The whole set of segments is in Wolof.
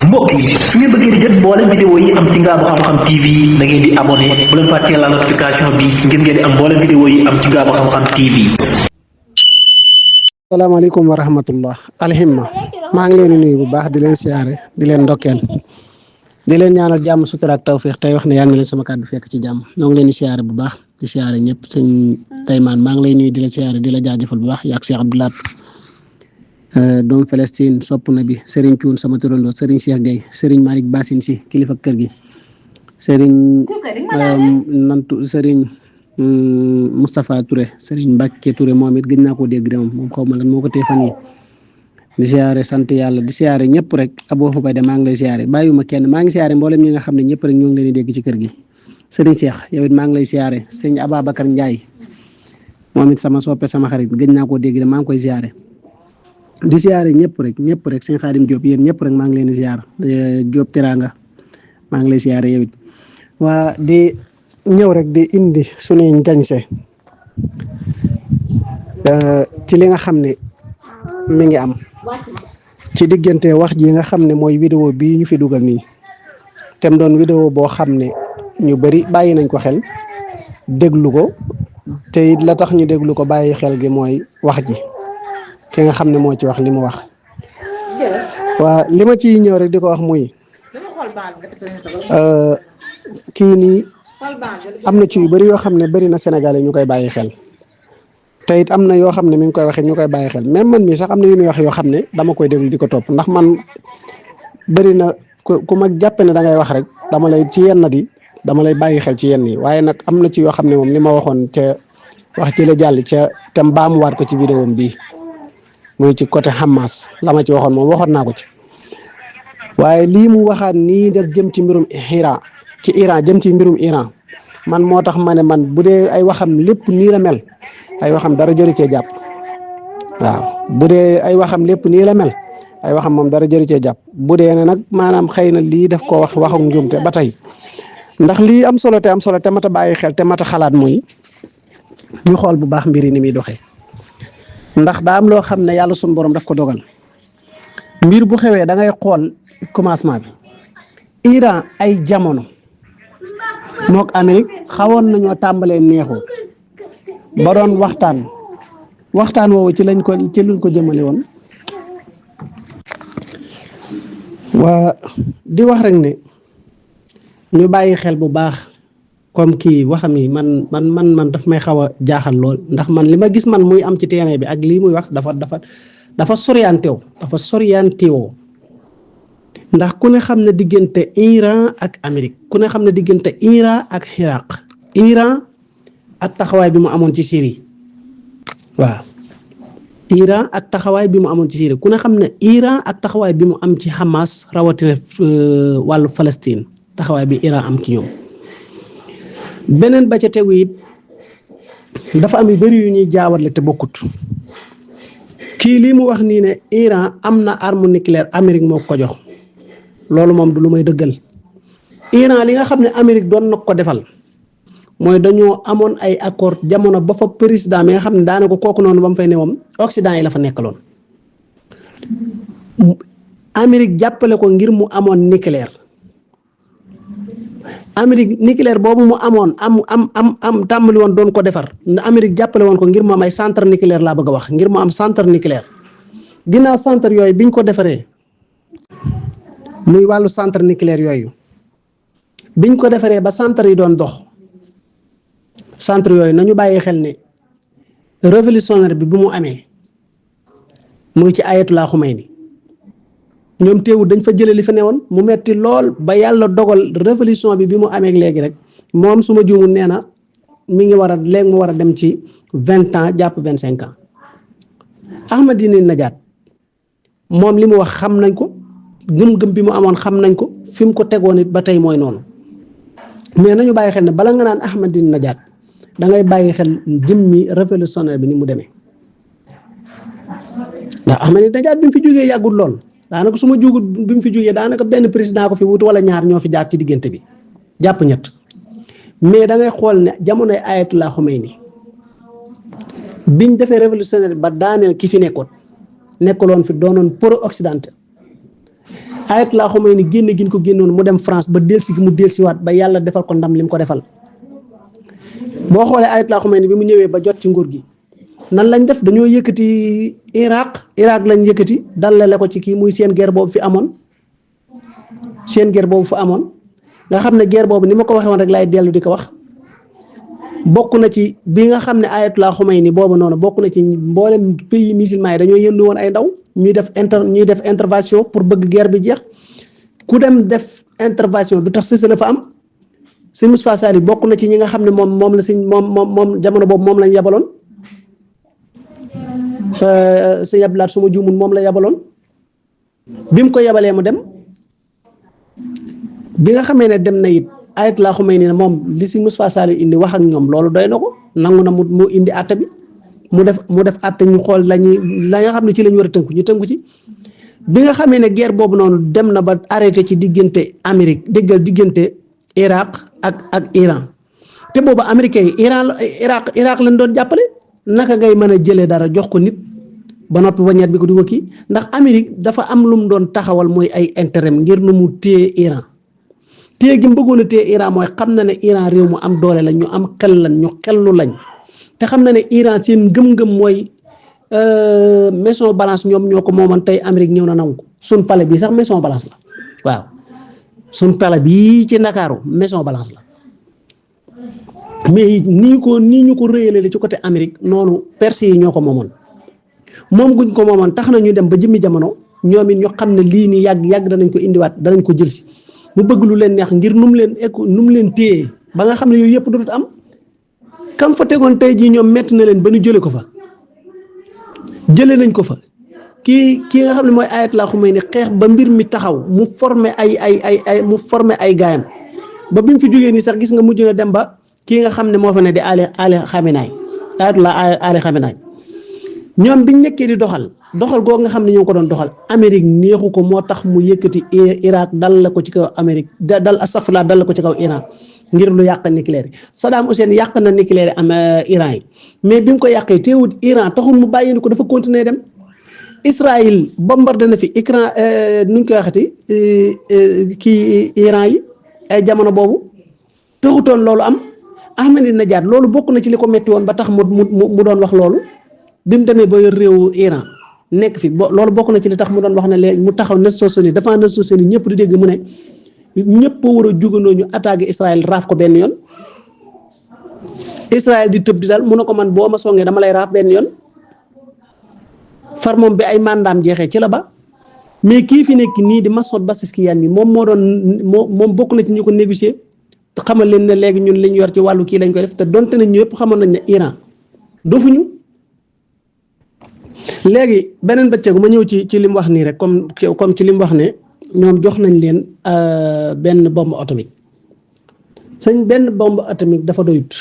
mbokk yi su ngeen bëggee di jot mboolem vidéo yi am ci Ngaabu Xam-Xam TV da ngeen di abonné bu leen fàttee la notification bi ngir ngeen di am mboolem vidéo yi am ci Ngaabu Xam-Xam TV. salaamaaleykum wa rahmatullah alhimma maa ngi leen di nuyu bu baax di leen siyaare di leen ndokkeel di leen ñaanal jàmm sutura ak tawfiix tey wax ne yaa ngi leen sama kàddu fekk ci jàmm ñoo ngi leen di siyaare bu baax di siyaare ñëpp sëñ Taymaan maa ngi lay nuyu di la siyaare di la jaajëfal bu baax yaag Cheikh Abdoulaat doom Palestine sopp na bi Serigne Thioune sama turandoo Serigne Cheikh Gueye Serigne Malick Bassine si kilifa kër gi Serigne Serigne Moustapha Touré Serigne Mbacke Touré moom it gëj naa koo dégg moom xaw ma lan moo ko tee fan yi di siyaare sant yàlla di siyaare ñëpp rek Abou Xubayda maa ngi lay siyaare bàyyiwuma kenn maa ngi siyaare mboolem ñi nga xam ne ñëpp rek ñoo ngi leen di dégg ci kër gi Serigne Cheikh yow it maa ngi lay siyaare sëñ Ababacar Ndiaye moom it sama soppe sama xarit gëj naa koo dégg maa ngi koy siyaare di siyaare ñëpp rek sëñ Xaadim Diop yéen ñëpp rek maa ngi leen di siyaar Diop Teranga maa ngi lay siyaare yow it waa di ñëw rek di indi suñuy njañse ci li nga xam ne mi ngi am ci diggante wax ji nga xam ne mooy vidéo bii ñu fi dugal nii tem doon vidéo boo xam ne ñu bari bàyyi nañ ko xel déglu ko te it la tax ñu déglu ko bàyyi xel gi mooy wax ji ki nga xam ne moo ci wax li mu wax waa li ma ci ñëw rek di ko wax muy kii nii am na ci yu bari yoo xam ne bari na Sénégalais ñu koy bàyyi xel te it am na yoo xam ne mi ngi koy waxee ñu koy bàyyi xel même man mii sax am na yu muy wax yoo xam ne dama koy déglu di ko topp ndax man bari na ku ma jàppe ne da ngay wax rek dama lay ci yenn di dama lay bàyyi xel ci yenn yi waaye nag am na ci yoo xam ne moom li ma waxoon ca wax ci la jàll ca te mbaamuwaat ko ci vidéo bii muy ci côté Hamas la ma ci waxoon moom waxoon naa ko ci waaye lii mu waxaat nii def jëm ci mbirum Iran jëm ci mbirum Iran man moo tax ma ne man bu dee ay waxam lépp nii la mel ay waxam dara jëri cee jàpp waaw bu dee ay waxam lépp nii la mel ay waxam moom dara jëri cee jàpp bu dee ne nag maanaam xëy na lii daf ko wax waxu njuumte ba tey ndax lii am solo te mat a bàyyi xel te mat a xalaat muy ñu xool bu baax mbir yi ni muy doxee ndax daa am loo xam ne yàlla sunu borom daf ko dogal mbir bu xewee da ngay xool commencement bi Iran ay jamono mook Amérique xawoon nañoo tàmbalee neexoo ba doon waxtaan woowu ci luñ ko jëmale woon waa di wax rek ne ñu bàyyi xel bu baax comme kii waxam yi man daf may xaw a jaaxal lool ndax man li ma gis man muy am ci terrain bi ak lii muy wax dafa soriante woo ndax ku ne xam ne diggante Iran ak Amérique ku ne xam ne diggante Iran ak Iraq Iran ak taxawaay bi mu amoon ci Syrie waaw Iran ak taxawaay bi mu amoon ci Syrie ku ne xam ne Iran ak taxawaay bi mu am ci Hamas rawatina wàllu Palestine taxawaay bi Iran am ci ñoom beneen ba ca tegu it dafa am yu bari yu ñuy jaawale te bokkut kii lii mu wax nii ne Iran am na arme nucléaire Amérique moo ko jox loolu moom du lu may dëggal Iran li nga xam ne Amérique doon na ko defal mooy dañoo amoon ay accord jamono ba fa président mi nga xam ne daanaka kooku noonu ba mu fay ne moom Occident yi la fa nekkaloon Amérique jàppale ko ngir mu amoon nucléaire Amérique nucléaire boobu mu amoon am tàmbali woon doon ko defar Amérique jàppale woon ko ngir mu am ay centre nucléaire laa bëgg a wax ngir mu am centre nucléaire ginnaaw centre yooyu biñ ko defaree muy wàllu centre nucléaire yooyu biñ ko defaree ba centre yi doon dox centre yooyu nañu bàyyi xel ne révolutionnaire bi mu amee muy ci Ayatollah Khomeini ñoom teewul dañ fa jëlee li fa newoon mu metti lool ba yàlla dogal révolution bi mu amee léegi rek moom su ma juumul nee na mi ngi léegi mu war a dem ci 20 ans jàpp 25 ans Ahmadinejad moom li mu wax xam nañ ko gëm-gëm bi mu amoon xam nañ ko fi mu ko tegoon it ba tey mooy noonu mais nañu bàyyi xel ne bala nga naan Ahmadinejad da ngay bàyyi xel jëmmi révolutionnaire bi ni mu demee ndax Ahmadinejad bi mu fi jógee yàggul lool daanaka su ma jugut bi mu fi jógee daanaka benn président ko fi wut wala ñaar ñoo fi jaar ci diggante bi jàpp ñett mais da ngay xool ne jamonoy Ayatollah Khomeini biñ defee révolutionnaire ba daaneel ki fi nekkaloon fi doonoon pro occidental Ayatollah Khomeini génne gi ñu ko génnoon mu dem France ba delsi gi mu delsiwaat ba yàlla defal ko ndam li mu ko defal boo xoolee Ayatollah Khomeini bi mu ñëwee ba jot ci nguur gi nan lañ def dañoo yëkkati Irak lañ yëkkati dallale ko ci kii muy seen guerre boobu fi amoon nga xam ne guerre boobu ni ma ko waxee woon rek laay dellu di ko wax bokk na ci bi nga xam ne Ayatollah Khomeini boobu noonu bokk na ci mboolem pays musulman yi dañoo yëndu woon ay ndaw ñuy def intervention pour bëgg guerre bi jeex ku dem def intervention du tax sësala fa am sëñ Moustapha Sall bokk na ci ñi nga xam ne moom la sëñ moom jamono boobu moom lañ yabaloon sëñ Abdoulaye suma juumul moom la yabaloon bi mu ko yabalee mu dem bi nga xamee ne dem na it Ayatollah Khomeini ne moom li sëñ Moustapha Sall indi wax ak ñoom loolu doy na ko nangu na mu indi àtte bi mu def àtte ñu xool la nga xam ne ci lañ war a tënku ñu tënku ci bi nga xamee ne guerre boobu noonu dem na ba arrêté ci diggante Amérique déggal diggante Irak ak Iran te boobu américains yi Irak lañ doon jàppale naka ngay mën a jëlee dara jox ko nit ba noppi waññeet bi ko di ko kii ndax Amérique dafa am lu mu doon taxawal mooy ay intérêt ngir nu mu téye Iran téye gi mu bëggoon a téye Iran mooy xam na ne Iran réew mu am doole lañ ñu am xel lañ ñu xellu lañ te xam na ne Iran seen ngëm-ngëm mooy maison balance ñoom ñoo ko mooman tey Amérique ñëw na nangu ko sun palais bi sax maison balance la waaw sun palais bii ci Ndakaaru maison balance la mais nii ñu ko réyale ci côté Amérique noonu Perse yi ñoo ko moomoon moom guñ ko moomoon tax na ñu dem ba jëmmi jamono ñoom it ñu xam ne lii nii yàgg danañ ko indiwaat danañ ko jël si mu bëgg lu leen neex ngir nu mu leen téye ba nga xam ne yooyu yëpp dootul am kam fa tegoon tey jii ñoom metti na leen ba ñu jëlee nañ ko fa kii nga xam ne mooy Ayatollah Khomeini xeex ba mbir mi taxaw mu formé ay gaayam ba bi mu fi jógee nii sax gis nga mujj na dem ba kii nga xam ne moo fa ne di Ali Khamenei Ayatollah Ali Khamenei ñoom biñ nekkee di doxal googu nga xam ne ñoo ko doon doxal Amérique neexu ko moo tax mu yëkkati Irak dal la ko ci kaw Amérique dal la ko ci kaw Iran ngir lu yàq nucléaire yi Saddam Hussein yàq na nucléaire am Iran yi mais bi mu ko yàqee teewut Iran taxul mu bàyyi ko dafa continuer dem Israël bombardé na fi Iran nuñ koy waxati kii Iran yi ay jamono boobu taxutoon loolu am Ahmadinejad loolu bokk na ci li ko metti woon ba tax mu doon wax loolu bi mu demee ba yor réewu Iran nekk fi loolu bokk na ci li tax mu doon wax ne léegi mu taxaw Nations Unies dafa Nations Unies ñëpp di dégg mu ne ñëpp war a jugandoo ñu attaqué Israël raaf ko benn yoon Israël di tëb di dal mu ne ko man boo ma songee dama lay raaf benn yoon far moom bi ay mandaam jeexee ci la ba mais kii fi nekk nii di Masoud Pezeshkian bi moom bokk na ci ñu ko négocier te xamal leen ne léegi ñun li ñu yor ci wàllu kii lañ koy def te donte nañ ñu yëpp xamoon nañ ne Iran dofuñu léegi beneen bëccëgu ma ñëw ci li mu wax nii rek comme ci li mu wax ne ñoom jox nañ leen benn bombe atomique benn bombe atomique dafa doyut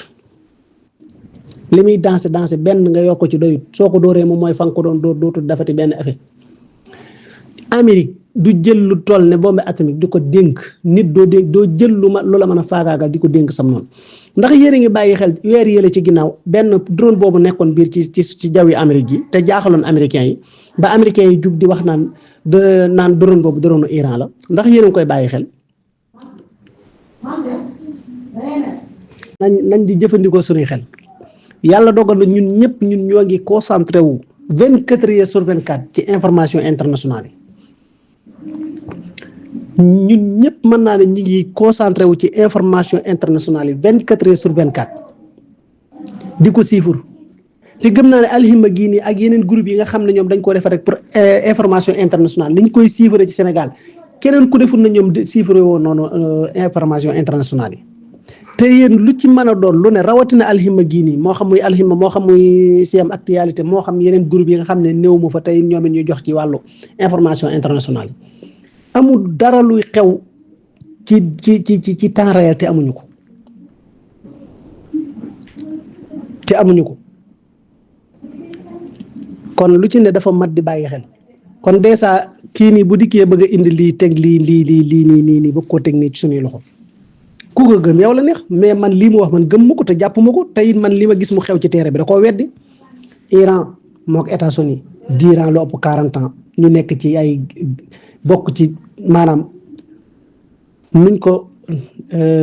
li muy danse benn nga yokk ci doyut soo ko dooree moom mooy fa nga ko doon dóor dootul dafati benn effet Amérique du jël lu toll ne bombe atomique di ko dénk nit doo jël lu la mën a faagaagal di ko dénk sam noonu ndax yéen a ngi bàyyi xel weer yële ci ginnaaw benn drone boobu nekkoon biir ci jaww yi Amérique yi te jaaxaloon américains yi ba américains yi jug di wax naan drone boobu drone Iran la ndax yéen a ngi koy bàyyi xel nañ di jëfandikoo suñuy xel yàlla dogal na ñun ñoo ngi concentré wu 24h/24 ci information internationale yi ñun ñëpp mën naa ne ñu ngi concentré wu ci information internationale yi 24h/24 di ko siifur te gëm naa ne alxima gii nii ak yeneen groupe yi nga xam ne ñoom dañ koo defar rek pour information internationale liñ koy siifare ci Sénégal keneen ku deful na ñoom siifare woon noonu information internationale yi te yéen lu ci mën a doon lu ne rawatina alxima gii nii moo xam muy alxima moo xam muy CM actualité moo xam yeneen groupe yi nga xam ne néew ma fa tey ñoom it ñu jox ci wàllu information internationale yi amul dara luy xew ci temps réel te amuñu ko kon lu ci ne dafa mat di bàyyi xel kon dèjà kii nii bu dikkee bëgg a indi lii teg lii nii bëgg koo teg nii ci suñuy loxo ku ko gëm yow la neex mais man lii mu wax man gëm ma ko te jàpp ma ko te it man li ma gis mu xew ci terrain bi da koo weddi Iran mook États-Unis diiran lu ëpp 40 ans ñu nekk ci ay bokk ci maanaam nuñ ko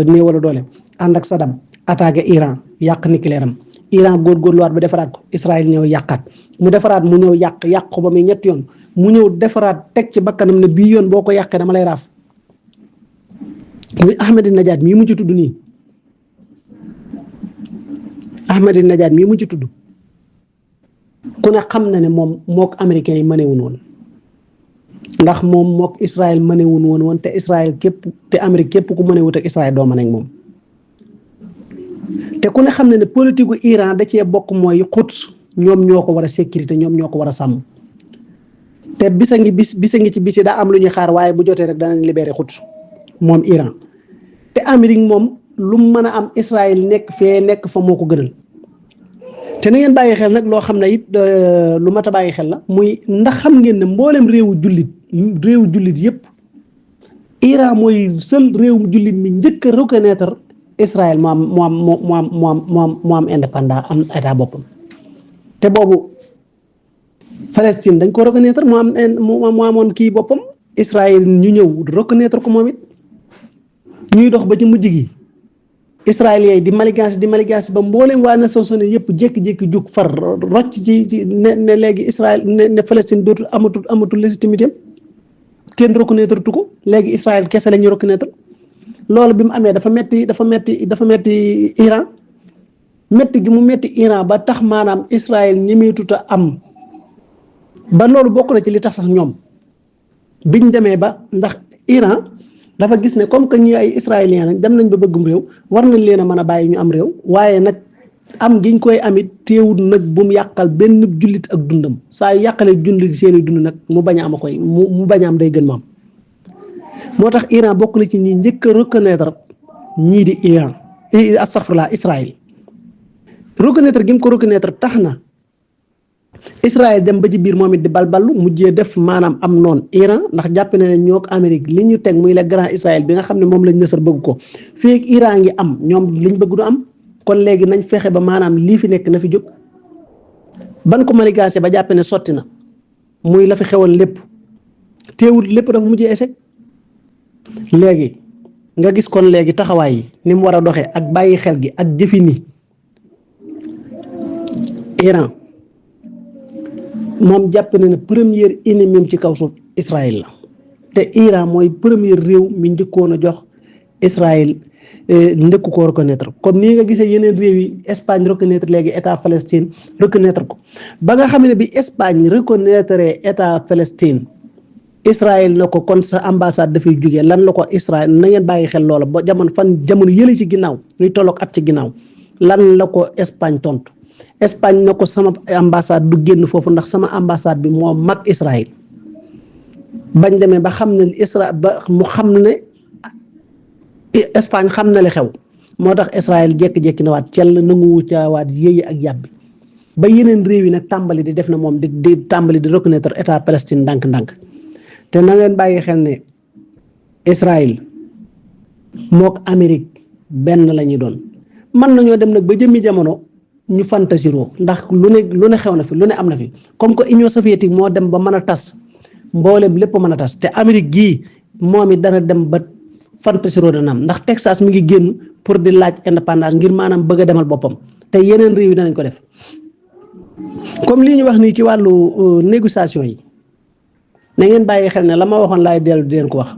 néewala doole ànd ak Saddam attaqué Iran yàq nucléaire am Iran góorgóorluwaat ba defaraat ko Israël ñëw yàqaat mu defaraat mu ñëw yàq ko ba muy ñetti yoon mu ñëw defaraat teg ci bakkanam ne bii yoon boo ko yàqee dama lay raaf muy Ahmadinejad mii mu ci tudd nii Ahmadinejad mii mu ci tudd ku ne xam na ne moom mook américains yi mënewuñ woon ndax moom mook Israël mënewuñ woon te Israël képp te Amérique képp ku mënewut ak Israël doo mën ak moom te ku ne xam ne politique gu Iran da cee bokk mooy Quds ñoom ñoo ko war a sécurité ñoom ñoo ko war a sàmm te bisa ngi ci bisi daa am lu ñuy xaar waaye bu jotee rek danañ libéré Quds moom Iran te Amérique moom lu mu mën a am Israël nekk fee nekk fa moo ko gënal te na ngeen bàyyi xel nag loo xam ne it lu mat a bàyyi xel la muy ndax xam ngeen ne mboolem réewu jullit yépp Iran mooy seul réewu jullit mi njëkk a reconnaître Israël mu am indépendant am état boppam te boobu Palestine dañ ko reconnaître mu amoon kii boppam Israël ñu ñëw reconnaître ko moom it ñuy dox ba ci mujj gi israéliens yi di maligaasi ba mboolem waa Nations Unies yëpp jékki-jékki jug far rocc ci ne léegi Israël ne Palestine dootul amatul légitimité kenn reconnaître tu ko léegi Israël kese la ñu reconnaître loolu bi mu amee dafa metti Iran metti gi mu metti Iran ba tax maanaam Israël ñemeetut a am ba loolu bokk na ci li tax sax ñoom biñ demee ba ndax Iran dafa gis ne comme que ñi ay israéliens lañ dem nañ ba bëggum réew war nañ leen a mën a bàyyi ñu am réew waaye nag am giñ koy amit teewul nag bu mu yàqal benn jullit ak dundam saa yu yàqalee jullit seeni dund nag mu bañ a am mu bañ a am day gën maam moo tax Iran bokk na ci ñi njëkk a reconnaître ñii di Iran astaghfirullah Israël reconnaître gi mu ko reconnaître tax na Israël dem ba ci biir moom it di balballu mujjee def maanaam am noon Iran ndax jàpp na ne ñoo ko Amérique li ñu teg muy le grand Israël bi nga xam ne moom lañ nësër bëgg ko fii ak Iran ngi am ñoom liñ bëgg du am kon léegi nañ fexe ba maanaam lii fi nekk na fi jóg ban ko maligaase ba jàpp ne sotti na muy la fi xewoon lépp teewul lépp dafa mujjee échec léegi nga gis kon léegi taxawaay yi ni mu war a doxee ak bàyyi xel gi ak jëfi ni Iran moom jàpp na ne première ennemi ci kaw suuf Israël la te Iran mooy premier réew mi njëkkoon a jox Israël ndëkk ko reconnaître comme nii nga gisee yeneen réew yi Espagne reconnaître léegi état Palestine reconnaître ko ba nga xam ne bi Espagne reconnaître état Palestine Israël na ko kon sa ambassade dafay jógee lan la ko Israël na ngeen bàyyi xel loola ba jamono yële ci ginnaaw luy tolloog at ci ginnaaw lan la ko Espagne tontu. Espagne na ko sama ambassade du génn foofu ndax sama ambassade bi moo mag Israël bañ demee ba xam ne ba mu xam ne Espagne xam na li xew moo tax Israël jékki-jékki na waat cell nanguwu ca waat yéeyi ak yàbbi ba yeneen réew yi nag tàmbali di def na moom di tàmbali di reconnaître état Palestine ndànk-ndànk te na ngeen bàyyi xel ne Israël mook Amérique benn la ñu doon mën nañoo dem nag ba jëmmi jamono ñu fantasiroo ndax lu ne xew na fi lu ne am na fi comme que Union soviétique moo dem ba mën a tas mboolem lépp mën a tas te Amérique gii moom it dana dem ba fantasiroo dana am ndax Texas mi ngi génn pour di laaj indépendance ngir maanaam bëgg a demal boppam te yeneen réew yi danañ ko def comme lii ñu wax nii ci wàllu négociation yi na ngeen bàyyi xel ne la ma waxoon laay dellu di leen ko wax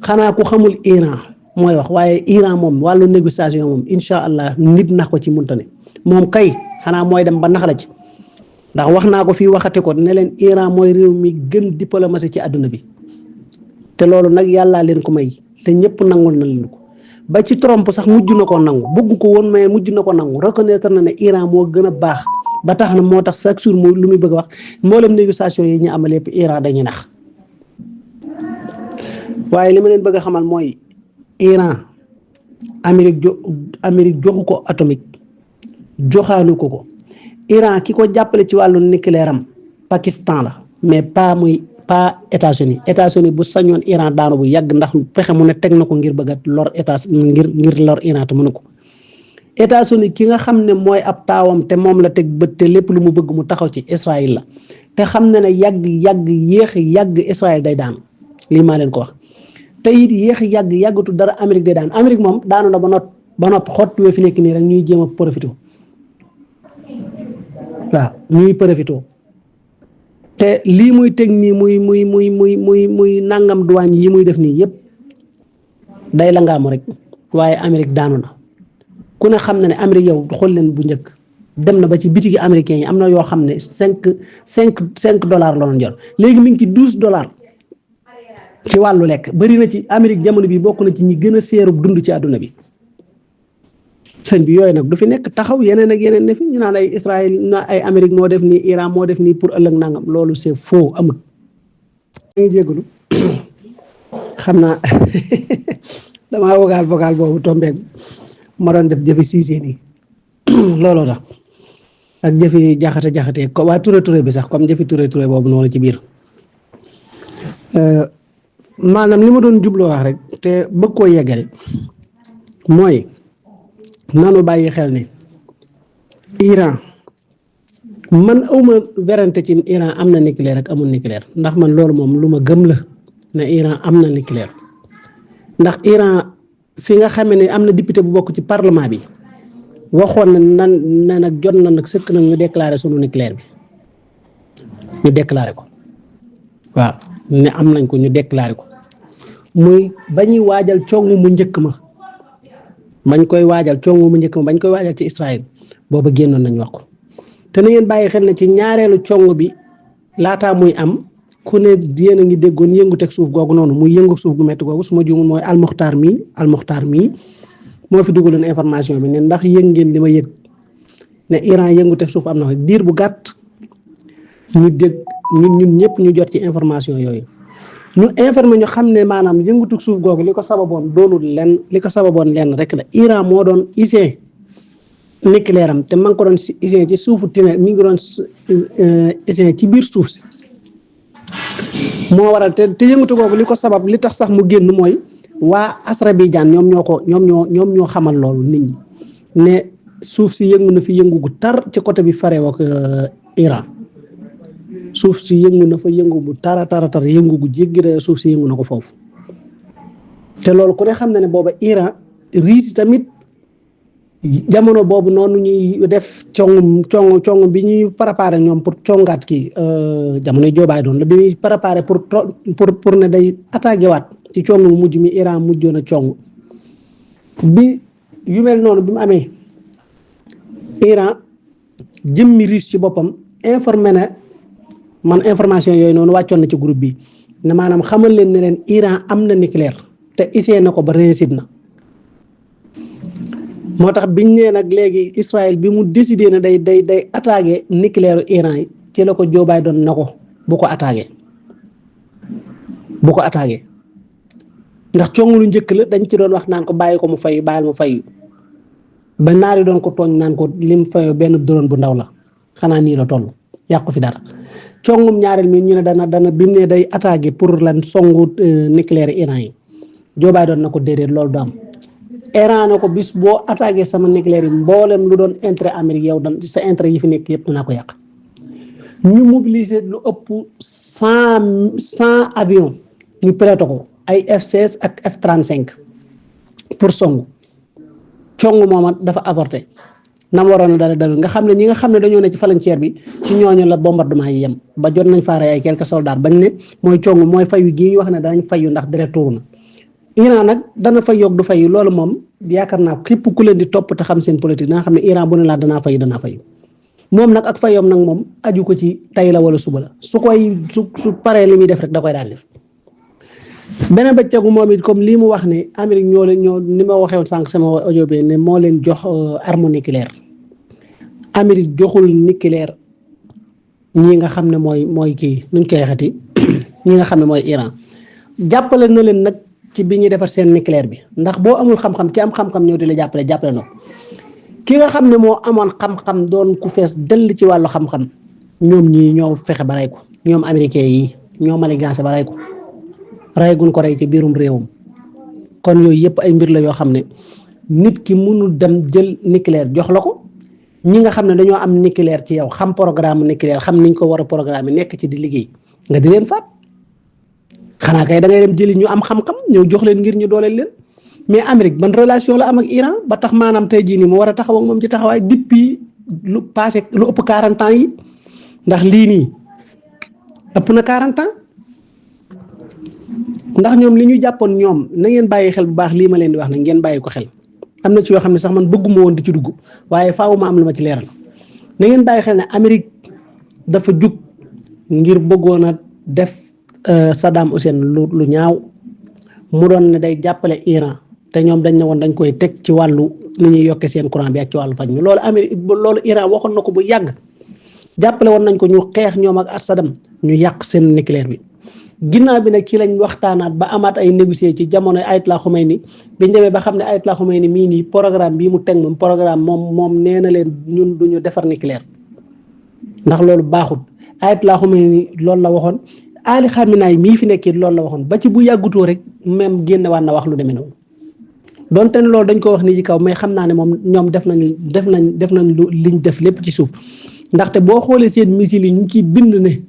xanaa ku xamul Iran mooy wax waaye Iran moom wàllu négociation moom incha allah nit nax ko ci munta ne moom kay xanaa mooy dem ba nax la ci ndax wax naa ko fii waxate ko ne leen Iran mooy réew mi gën diplomatie ci àdduna bi te loolu nag yàllaa leen ko may te ñëpp nangul na leen ko ba ci Trump sax mujj na ko nangu bëgg ko woon mais mujj na ko nangu reconnaître na ne Iran moo gën a baax ba tax na moo tax chaque jour mu lu muy bëgg a wax mboolem négociation yi ñu amal yëpp Iran dañuy nax waaye li ma leen bëgg a xamal mooy Iran Amérique joxu ko atomique joxaanu ko Iran ki ko jàppale ci wàllu nucléaire am Pakistan la mais pas États-Unis bu sañoon Iran daanu bu yàgg ndax pexe mu ne teg na ko ngir bëgg a lor ngir lor Iran te mënu ko États-Unis ki nga xam ne mooy ab taawam te moom la teg bët te lépp lu mu bëgg mu taxaw ci Israël la te xam na ne yàgg Israël day daanu lii maa leen ko wax te it yéex yàgg yàggatu dara Amérique day daan Amérique moom daanu na ba noppi xott wee fi nekk nii rek ñuy jéem a profité waaw ñuy profité te lii muy teg nii muy nangam douane yi muy def nii yëpp day la ngaamu rek waaye Amérique daanu na ku ne xam na ne Amérique yow xool leen bu njëkk dem na ba ci bitigi américains yi am na yoo xam ne cinq dollars la doon jël léegi mi ngi ci $12 ci wàllu lekk bëri na ci Amérique jamono bi bokk na ci ñi gën a seerub dund ci àdduna bi sëñ bi yooyu nag du fi nekk taxaw yeneen ak yeneen ne fi ñu naan ay Israël na ay Amérique moo def nii Iran moo def nii pour ëllëg nangam loolu c'est faux amut. maa ngi jégalu xam naa damaa vocal boobu tombeeg ma doon def jëfi siisee nii looloo tax ak jëfi jaxate ko waa Touré bi sax comme jëfi Touré boobu noonu ci biir maanaam li ma doon jubloo wax rek te bëgg koo yeggale mooy nanu bàyyi xel ni Iran man awma werante ci Iran am na nucléaire ak amul nucléaire ndax man loolu moom lu ma gëm la ne Iran am na nucléaire ndax Iran fi nga xamee ne am na député bu bokk ci parlement bi waxoon na nag jot na nag sëkk nag ñu déclaré sunu nucléaire bi ñu déclaré ko waaw ne am nañ ko ñu déclaré ko muy ba ñuy waajal cong mu njëkk ma bañ koy waajal ci Israël booba génnoon nañ wax ko te na ngeen bàyyi xel ne ci ñaareelu cong bi laataa muy am ku ne yéen a ngi déggoon yëngu teg suuf googu noonu muy yëngu suuf gu metti googu su ma juumul mooy almuxtaar mii moo fi dugaloon information bi ne ndax yëg ngeen li ma yëg ne Iran yëngu teg suuf am na diir bu gàtt ñu dégg ñun ñëpp ñu jot ci information yooyu ñu informé ñu xam ne maanaam yëngutu suuf googu li ko sababoon doonul lenn rek la Iran moo doon isee nucléaire am te ma ngi ko doon isee ci suufu tine mi ngi doon isee ci biir suuf si moo waral te yëngutu googu li ko sabab li tax sax mu génn mooy waa Azerbaïdjan ñoom ñoo xamal loolu nit ñi ne suuf si yëngu na fi yëngu gu tar ci côté bi fareew ak Iran suuf si yëngu na fa yëngu bu tar yëngu gu jéggi da suuf si yëngu na ko foofu te loolu ku ne xam na ne booba Iran riisi tamit jamono boobu noonu ñuy def cong bi ñuy préparé ñoom pour congaat kii jamono joobaay doon la bi ñuy préparé pour ne day attaqué waat ci cong mu mujj mi Iran mujjoon a cong bi yu mel noonu bi mu amee Iran jëmmi riis ci boppam informé na man information yooyu noonu wàccoon na ci groupe bi ne maanaam xamal leen ne leen Iran am na nucléaire te essayé na ko ba réussir na moo tax biñ nee nag léegi Israël bi mu décidé na day attaqué nucléaire Iran yi ci la ko Joe Biden na ko bu ko attaqué ndax cong lu njëkk la dañ ci doon wax naan ko bàyyi ko mu fayu bàyyil mu fayu ba naari doon ko tooñ naan ko lim fayoo benn drone bu ndaw la xanaa nii la toll yàqu fi dara congum ñaareel mi ñu ne dana bi mu ne day attaqué pour lan songu nucléaire Iran yi Joe Biden na ko déedéet loolu du am Iran na ko bis boo attaqué sama nucléaire yi mboolem lu doon intérêt Amérique yow sa intérêt yi fi nekk yëpp dinaa ko yàq ñu mobiliser lu ëpp 100 avions ñu piloté ko ay F-16 ak F-35 pour songu cong mooma dafa avorté nam waroon a dal nga xam ne ñi nga xam ne dañoo ne ci frontière bi ci ñooñu la bombardement yi yem ba jot nañ faare ay quelques soldats bañ ne mooy cong mooy fayu gii ñu wax ne danañ fayu ndax deret tuuru na Iran nag dana fay yoog du fayu loolu moom yaakaar naa képp ku leen di topp te xam seen politique da nga xam ne Iran bu ne laa danaa fayu moom nag ak fayoom nag moom aju ko ci tay la wala suba la su paree li muy def rek da koy daal def beneen ba tegu moom it comme lii mu wax ne Amérique ñoo ni ma waxee woon sànq sama audio bi ne moo leen jox arme nucléaire Amérique joxul nucléaire ñi nga xam ne mooy kii nuñ koy waxati ñi nga xam ne mooy Iran jàppale na leen nag ci bi ñuy defar seen nucléaire bi ndax boo amul xam-xam ki am xam-xam ñëw di la jàppale na ko ki nga xam ne moo amoon xam-xam doon ku fees dell ci wàllu xam-xam ñoom ñii ñoo fexe ba rey ko ñoom américains yi ñoo maligancé ba rey ko reyguñ ko rey ci biirum réewam kon yooyu yëpp ay mbir la yoo xam ne nit ki mënul dem jël nucléaire jox la ko ñi nga xam ne dañoo am nucléaire ci yow xam programme nucléaire xam niñ ko war a programme nekk ci di liggéey nga di leen faat xanaa kay da ngay dem jëli ñu am xam-xam ñëw jox leen ngir ñu dooleel leen mais Amérique ban relation la am ak Iran ba tax maanaam tey jii nii mu war a taxaw ak moom ci taxawaay depuis lu passé lu ëpp 40 ans yi ndax lii nii ëpp na 40 ans ndax ñoom li ñu jàppoon ñoom na ngeen bàyyi xel bu baax lii ma leen di wax nag ngeen bàyyi ko xel am na ci yoo xam ne sax man bëgguma woon di ci dugg waaye faaw ma am lu ma ci leeral na ngeen bàyyi xel ne Amérique dafa jug ngir bëggoon a def Saddam Hussein lu ñaaw mu doon ne day jàppale Iran te ñoom dañ ne woon dañ koy teg ci wàllu ni ñuy yokke seen courant bi ak ci wàllu faj mi loolu Amérique loolu Iran waxoon na ko bu yàgg jàppale woon nañ ko ñu xeex ñoom ak Saddam ñu yàq seen nucléaire bi ginnaaw bi nag ci lañ waxtaanaat ba amaat ay négocier ci jamono Ayatollah Khomeini biñ demee ba xam ne Ayatollah Khomeini mii nii programme bii mu teg moom programme moom nee na leen ñun duñu defar nucléaire ndax loolu baaxul Ayatollah Khomeini loolu la waxoon Ali Khamenei mii fi nekkee loolu la waxoon ba ci bu yàggutoo rek même génnewaat na wax lu demee noonu donte ne loolu dañ ko wax nii ci kaw mais xam naa ne moom ñoom def nañ lu liñ def lépp ci suuf ndaxte boo xoolee seen missiles yi ñu ciy bind ne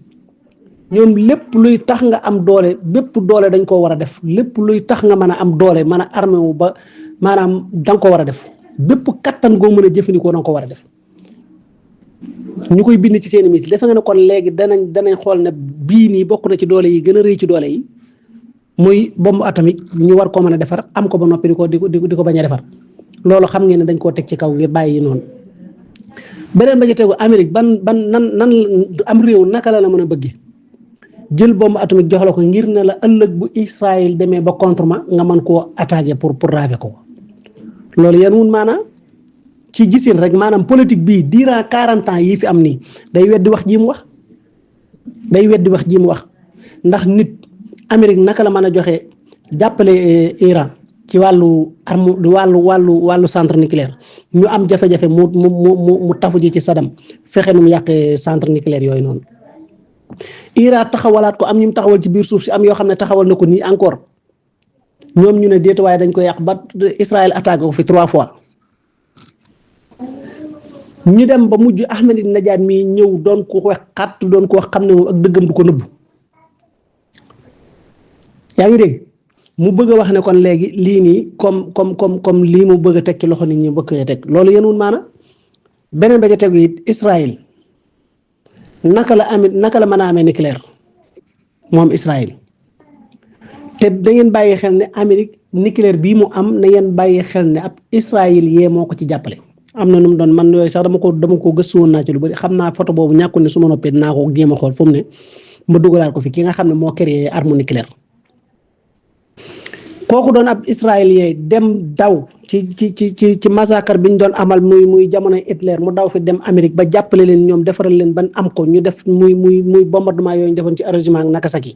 ñoom lépp luy tax nga am doole bépp doole dañ koo war a def lépp luy tax nga mën a am doole mën a armé wu ba maanaam da nga ko war a def bépp kattan goo mën a jëfandikoo da nga ko war a def ñu koy bind ci seen missile defe nga ne kon léegi danañ xool ne bii nii bokk na ci doole yi gën a rëy ci doole yi muy bombe atomique ñu war ko mën a defar am ko ba noppi di ko bañ a defar loolu xam ngeen ne dañ koo teg ci kaw ngir bàyyi noonu beneen ba ci tegu Amérique nan am réew naka la mën a bëgg jël bombe atomique jox la ko ngir ne la ëllëg bu Israël demee ba contre ma nga mën koo attaquer pour raafe ko loolu yan wun maanaam ci gisin rek maanaam politique bii durant 40 ans yii fi am nii day weddi wax ji mu wax ndax nit Amérique naka la mën a joxe jàppale Iran ci wàllu arme wàllu centre nucléaire ñu am jafe-jafe mu tafu ji ci Saddam fexe nu mu yàqee centre nucléaire yooyu noonu Iran taxawalaat ko am ñu mu taxawal ci biir suuf si am yoo xam ne taxawal na ko nii encore ñoom ñu ne déet waaye dañ ko yàq ba Israël attaqué ko fi 3 fois ñu dem ba mujj Ahmadinejad mii ñëw doon ko wax xàtt doon ko wax xam ne moom ak dëggam du ko nëbbu yaa ngi dégg mu bëgg a wax ne kon léegi lii nii comme lii mu bëgg a teg ci loxo nit ñi bëgg a teg loolu yéen wun maana beneen ba ca tegu it Israël naka la mën a amee nucléaire moom Israël te da ngeen bàyyi xel ne Amérique nucléaire bii mu am na ngeen bàyyi xel ne ab Israël yee moo ko ci jàppale am na nu mu doon man yooyu sax dama ko gëstu woon naa ci lu bari xam naa photo boobu ñàkkul ne su ma noppee dinaa ko jéem a xool fu mu ne ma dugalaat ko fi ki nga xam ne moo créé arme nucléaire kooku doon ab israélien dem daw ci massacre bi ñu doon amal muy jamonoy Hitler mu daw fi dem Amérique ba jàppale leen ñoom defaral leen ban am ko ñu def muy bombardement yooyu ñu defoon ci Hiroshima ak Nagasaki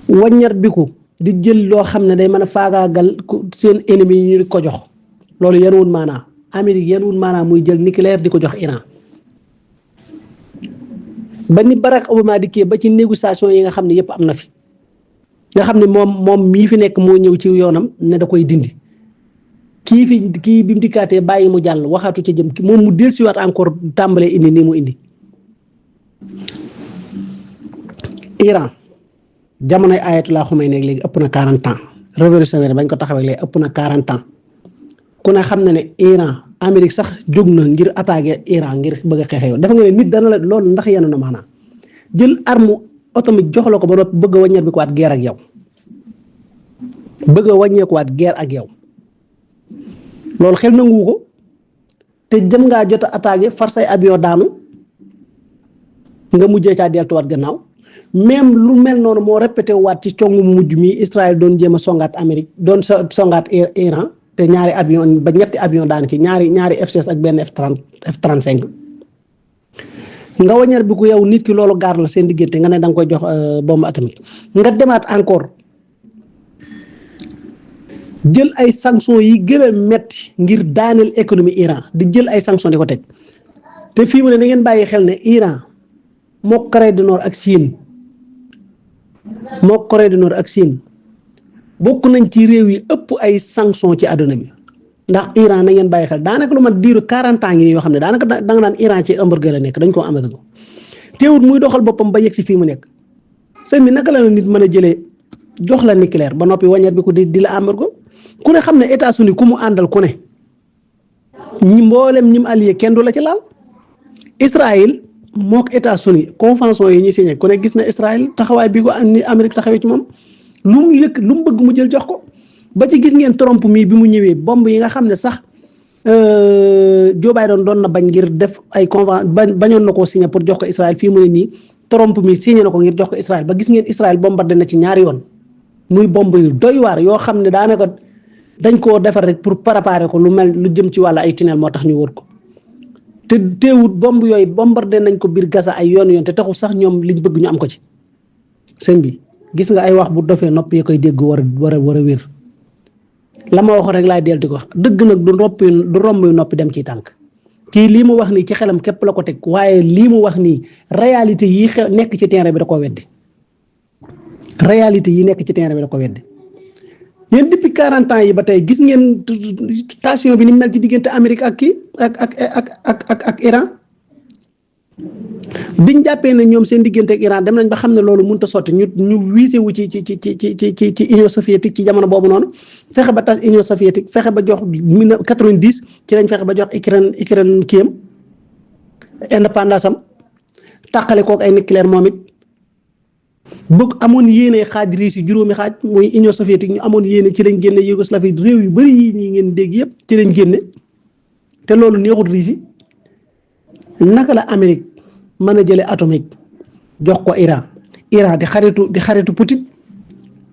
waññar bi ko di jël loo xam ne day mën a faagaagal seen ennemi yi ñu ko jox loolu yan wun maanaam Amérique yan wun maanaam muy jël nucléaire di ko jox Iran ba ni Barack Obama dikkee ba ci négociation yi nga xam ne yëpp am na fi nga xam ne moom mii fi nekk moo ñëw ci yoonam ne da koy dindi kii bi mu dikkaatee bàyyi mu jàll waxaatu ci jëm moom mu dellusiwaat encore tàmbalee indi nii mu indi Iran jamonoy Ayatollah Khomeini léegi ëpp na 40 ans révolutionnaire bañ ko taxawee léegi ëpp na 40 ans ku ne xam na ne Iran Amérique sax jóg na ngir attaquer Iran ngir bëgg a xeexe yow dafa nga ne nit dana la loolu ndax yenu na maanaam jël arme atomique jox la ko ba noppi bëgg a wàññeeku waat guerre ak yow loolu xel nangu ko te jëm ngaa jot a attaqué far say avion daanu nga mujjee caa deltuwaat gannaaw même lu mel noonu moo répété waat ci congu mujj mi Israël doon jéem a songaat Amérique doon songaat Iran te ñaari avion ba ñetti avion daanu ci ñaari F-16 ak benn F-35 nga wañar bi ku yow nit ki loolu gaar la seen diggante nga ne da nga koy jox bombe atomique nga demaat encore jël ay sanctions yi gën a metti ngir daaneel économie Iran di jël ay sanctions di ko teg te fii mu ne da ngeen bàyyi xel ne Iran moo Corée du Nord ak Chine bokk nañ ci réew yi ëpp ay sanctions ci àdduna bi ndax Iran na ngeen bàyyi xel daanaka lu mat diiru 40 ans ngi yoo xam ne daanaka da nga naan Iran ci hamburger la nekk dañ koo amee ko teewut muy doxal boppam ba yegg si fii mu nekk sëñ bi naka la nit mën a jëlee jox la nucléaire ba noppi waññeet bi ko di la embargo ku ne xam ne États-Unis ku mu àndal ku ne ñi mboolem ñi mu allié kenn du la ci laal Israël mook États-Unis convention yi ñuy signé ku ne gis na Israël taxawaay bi ko ni Amérique taxawee ci moom lu mu bëgg mu jël jox ko ba ci gis ngeen Trump mii bi mu ñëwee bomb yi nga xam ne sax Joe Biden doon na bañ ngir def ay bañoon na koo signé pour jox ko Israël fii mu ne nii Trump mi signé na ko ngir jox ko Israël ba gis ngeen Israël bombardé na ci ñaari yoon muy bomb yu doy waar yoo xam ne daanaka dañ koo defar rek pour préparer ko lu jëm ci wàllu ay tunnel moo tax ñu wër ko te teewut bomb yooyu bombardé nañ ko biir Gaza ay yoon te taxul sax ñoom liñ bëgg ñu am ko ci sëñ bi gis nga ay wax bu dofee nopp yi koy dégg war a wér la ma waxoon rek laay dellu di ko wax dëgg nag du romb yu noppi dem ci tànk kii lii mu wax nii ci xelam képp la ko teg waaye lii mu wax nii réalité yi nekk ci terrain bi da koo weddi réalité yi nekk ci terrain bi da ko weddi yéen depuis 40 ans yi ba tey gis ngeen tension bi ni mel ci diggante Amérique ak kii ak Iran biñ jàppee ne ñoom seen diggante ak Iran dem nañ ba xam ne loolu mënut a sotti ñu visé wu ci Union soviétique ci jamono boobu noonu fexe ba tas Union soviétique fexe ba jox 90 ci lañ fexe ba jox Ukraine kiyam indépendance am tàqale kook ay nucléaire moom it bëgg amoon yéene xaaj Russie juróomi xaaj muy Union soviétique ñu amoon yéene ci lañ génne Yougoslavie réew yu bëri yi ñi ngeen dégg yëpp ci lañ génne te loolu neexut Russie naka la Amérique mën a jëlee atomique jox ko Iran di xaritu Poutine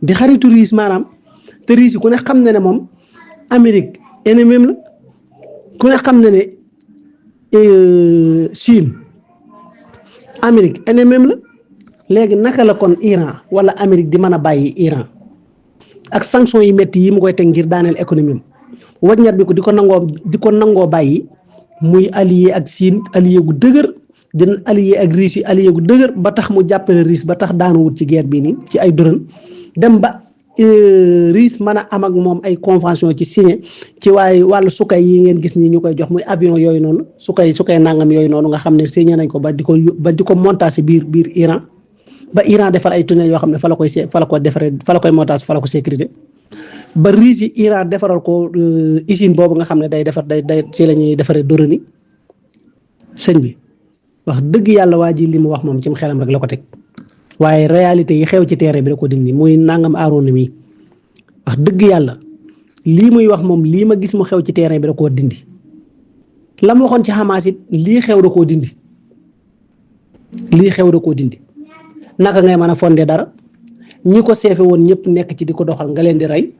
di xaritu Russie maanaam te Russie ku ne xam na ne moom Amérique ennemi la ku ne xam na ne Chine Amérique ennemi la léegi naka la kon Iran wala Amérique di mën a bàyyi Iran ak sanction yi métti yi mu koy teg ngir daaneel économie am waññat bi ko di ko nangoo bàyyi muy allié ak Chine allié gu dëgër dina allié ak Russie allié gu dëgër ba tax mu jàppale Russie ba tax daanu wut ci guerre bii nii ci ay dërën dem ba Russie mën a am ak moom ay convention ci signé ci waaye wàllu sukay yi ngeen gis ni ñu koy jox muy avion yooyu noonu sukay nangam yooyu noonu nga xam ne signé nañ ko ba di ko montage biir Iran ba Iran defar ay tunnel yoo xam ne fa la ko defaree fa la koy montage fa la ko sécurité ba Russie Iran defaral ko usine boobu nga xam ne day ci la ñuy defaree dorani sëñ bi wax dëgg yàlla waa ji li mu wax moom ci xelam rek la ko teg waaye réalité yi xew ci terrain bi da ko dindi muy nangam aaroon mi wax dëgg yàlla lii muy wax moom lii ma gis mu xew ci terrain bi da koo dindi la ma waxoon ci Hamas it lii xew da koo dindi naka ngay mën a fondé dara ñi ko seefe woon ñëpp nekk ci di ko doxal nga leen di rey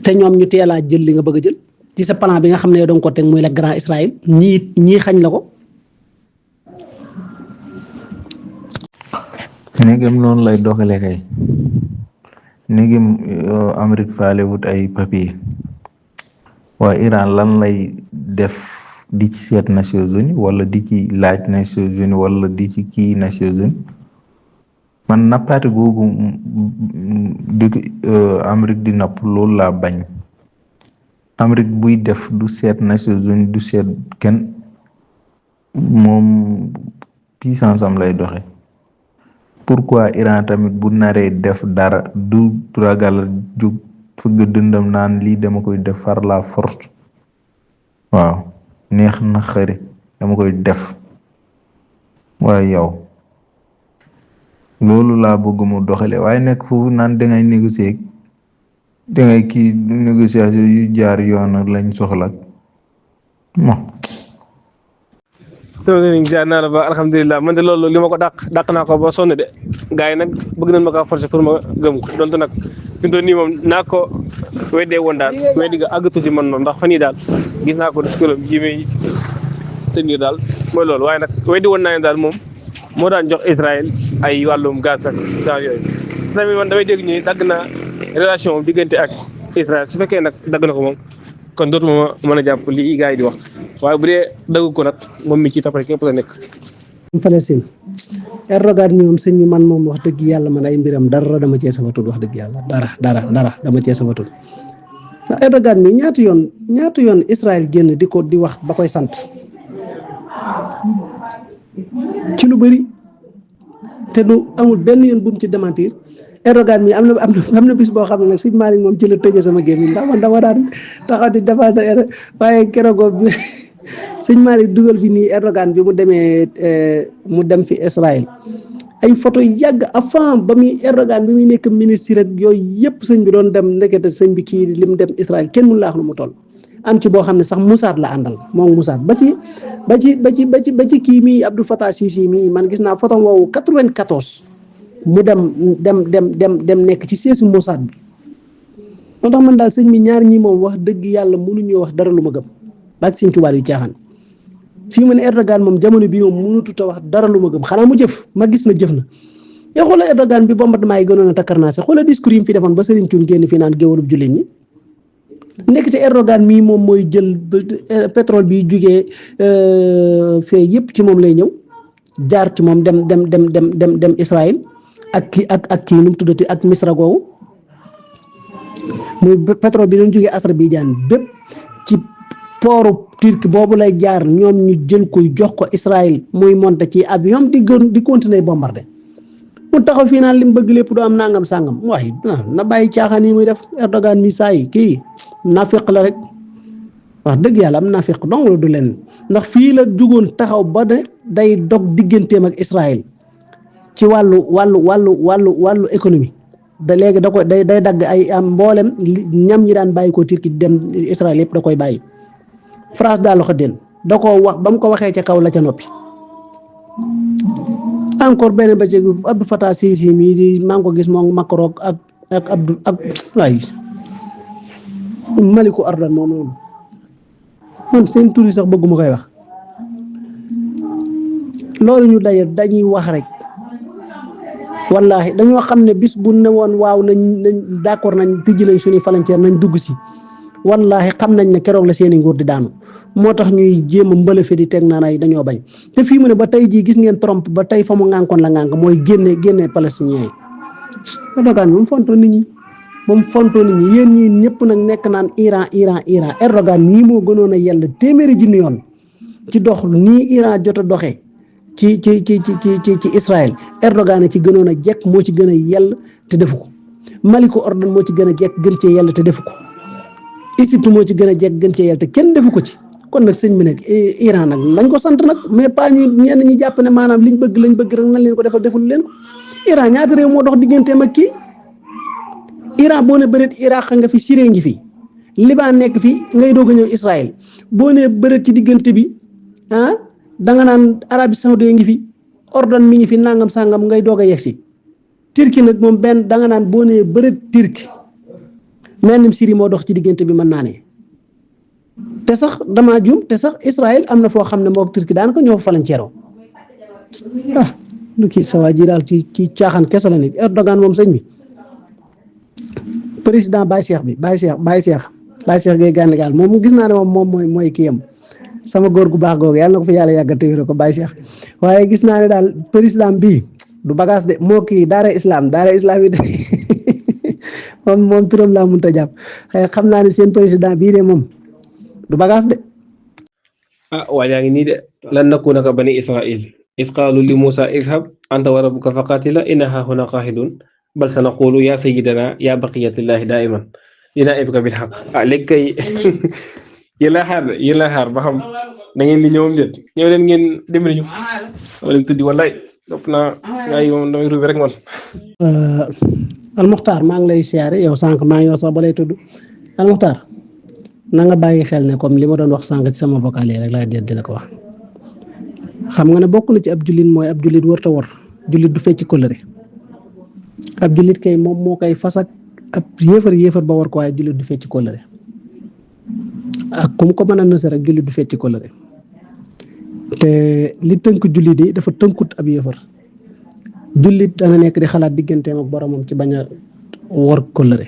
te ñoom ñu teelaa jël li nga bëgg a jël ci sa plan bi nga xam ne danga ko teg muy la grand Israël ñii xañ la ko. néegam noonu lay doxale kay néegam Amérique faale wut ay papier waa Iran lan lay def di ci seet Nations Unies wala di ci laaj Nations Unies wala di ci kii Nations Unies man nappaate googu di Amérique di napp loolu laa bañ Amérique buy def du seet Nations Unies du seet kenn moom puissance am lay doxe pourquoi Iran tamit bu naree def dara du ragal jóg fëgg dëndam naan lii dama koy def par la force waaw neex na xëri dama koy def waaye yow loolu laa bëgg mu doxale waaye nekk foofu naan dangay négocier dangay kii négociation yu jaar yoon lañ soxla mo sama sëriñ jaar naa la ba alhamdulilah man de loolu li ma ko dàq naa ko ba sonn de gars yi nag bëgg nañ ma kaa forcer pour ma gëm ko donte nag fi mu toll nii moom naa ko weddee woon daal weddi nga àggatu si man noonu ndax fan yii daal gis naa ko discours ji muy tenir daal mooy loolu waaye nag weddi woon naa ne daal moom moo daan jox Israël ay wàllum gaz ak genre yooyu tamit man damay dégg ñu dagg na relation diggante ak Israël su fekkee nag dagg na ko moom kon dootuma mën a jàpp lii gars yi di wax waaye bu dee dagg ko nag moom mi ci toppale képp la nekk. Palestine Erdogan mi moom sëñ bi man moom wax dëgg yàlla man ay mbiram dara dama cee sama tudd wax dëgg yàlla dara dama cee sama tudd Erdogan mi ñaata yoon Israël génn di wax ba koy sant ci lu bëri te du amul benn yoon bu mu ci démentir Erdogan mi am na bis boo xam ne nag sëñ Malick moom ci la tëjee sama gémmiñ ndax man dama daan taxaw di défendre waaye keroog bi sëñ Malick dugal fi nii Erdogan bi mu dem fi Israël ay photo yàgg avant ba muy Erdogan bi muy nekk ministre rek yooyu yëpp sëñ bi doon dem ndekete sëñ bi kii li mu dem Israël kenn mënu laax lu mu toll am ci boo xam ne sax Mossad la àndal moom Mossad ba ci kii mii Abdou Fattah Sisi mii man gis naa photo woowu 94 mu dem nekk ci seesi Mossad bi moo tax man daal sëñ bi ñaar ñi moom wax dëgg yàlla mënuñoo wax dara lu ma gëm baag sëñ Tuubaa yu caaxaan fii mu ne Erdogan moom jamono bii moom mënutut a wax dara lu ma gëm xanaa mu jëf ma gis na jëf na yow xoolal Erdogan bi bombardement yi gënoon a takkar naa si xoolal discours yi mu fi defoon ba Serigne Thioune génn fii naan géwalub jullit ñi nekk te Erdogan mii moom mooy jël pétrole bi jugee fee yëpp ci moom lay ñëw jaar ci moom dem Israël ak kii nu mu tuddati ak Misra googu muy pétrole bi doon jugee Azerbaïdjan bépp ci pooru Turquie boobu lay jaar ñoom ñu jël koy jox ko Israël muy monter ci avion di continuer bombarder mu taxaw fii naan li mu bëgg lépp du am nangam sangam waaye na bàyyi caaxaan yi muy def Erdogan mi saa yi kii nafiq la rek wax dëgg yàlla am nafiq dong la du leen ndax fii la jugoon taxaw ba ne day dog digganteem ak Israël ci wàllu économie da léegi da koy day dagg ay am mboolem ñam ñi daan bàyyi ko Turquie dem Israël yëpp da koy bàyyi France daal loxo den da koo wax ba mu ko waxee ca kaw la ca noppi encore benn ba ci Abdou Fattah Sisi mii maa ngi ko gis moom Macron ak Abdou ak waay Maliku Ardan moom noonu man seen tur yi sax bëgguma koy wax loolu ñu dañuy wax rek wallahi dañoo xam ne bis bu ne woon waaw nañ d'accord nañ tijji nañ suñuy frontière nañ dugg si wallahi xam nañ ne keroog la seeni nguur di daanu moo tax ñuy jéem a mbëlëfe di teg naan ay dañoo bañ te fii mu ne ba tey jii gis ngeen Trump ba tey fa mu ŋànkoon la ŋànk mooy génne palestiniens yi Erdogan moom fontoo nit ñi yéen ñii ñëpp nag nekk naan Iran Erdogan nii moo gënoon a yell téeméeri junni yoon ci dox nii Iran jot a doxee ci Israël Erdogan ci gënoon a jekk moo ci gën a yell te defu ko Maliku Ordan moo ci gën a jekk gën cee yell te defu ko Égypte moo ci gën a jekk gën cee yell te kenn defu ko ci kon nag sëñ bi nag Iran nag lañ ko sant nag mais pas ñu ñenn ñi jàpp ne maanaam lañ bëgg rek nañ leen ko deful leen ko Iran ñaata réew moo dox digganteem ak kii Iran boo ne bëreet Iraq nga fi Syrie ngi fi Liban nekk fi ngay doog a ñëw Israël boo ne bëreet ci diggante bi da nga naan Arabie Saoudite ngi fi Ordon mi ngi fi nangam sangam ngay doog a yegsi Turquie nag moom benn da nga naan boo nee bëreet Turquie mel ni Syrie moo dox ci diggante bi mën naa ne te sax damaa juum te sax Israël am na foo xam ne moo Turquie daanaka ñoo fa falanceeroo lu kii sa waa ji daal ci caaxaan kese la nekk Erdogan moom sëñ bi président Baye Cheikh Gueye Gana Gaal moom gis naa ne moom mooy kii yam sama góor gu baax googu yàlla na ko fi yàlla yàggal te wér ko Baye Cheikh waaye gis naa ne daal président bii du bagage de moo kii daara islam yi de moom turam laa mënut a jàpp xam naa ne seen président bii de moom du bagage de. waajaa ngi nii de lan nakuna ka bani Israil is qaalu li Musa izhab anta wa rabbuka faqatila inna haahuna qaa'idun bal sanaqulu ya sayyidana ya baqiyatillahi daiman lina'ibka bil haqq léegi kay yéen laa xaar ba xam da ngeen di ñëwam déet ñëw leen ngeen dimbali ñu wala leen tuddi wallaay topp naa gaa yi moom damay ruube rek man. Almuxtaar maa ngi lay siyaare yow sànq maa ngi wax sax ba lay tudd Almuxtaar na nga bàyyi xel ne comme li ma doon wax sànq ci sama vocal yi rek laay di la ko wax xam nga ne bokk na ci ab jullit mooy ab jullit wër ta wor jullit du fecc kóllëre ab jullit kay moom moo koy fas ak ab yéefar ba war ko waaye jullit du fecc kóllëre ak ku mu ko mën a nëse rek jullit du fecc kóllëre te li tënk jullit yi dafa tënkut ab yéefar jullit dana nekk di xalaat digganteem ak boromam ci bañ a wor kóllëre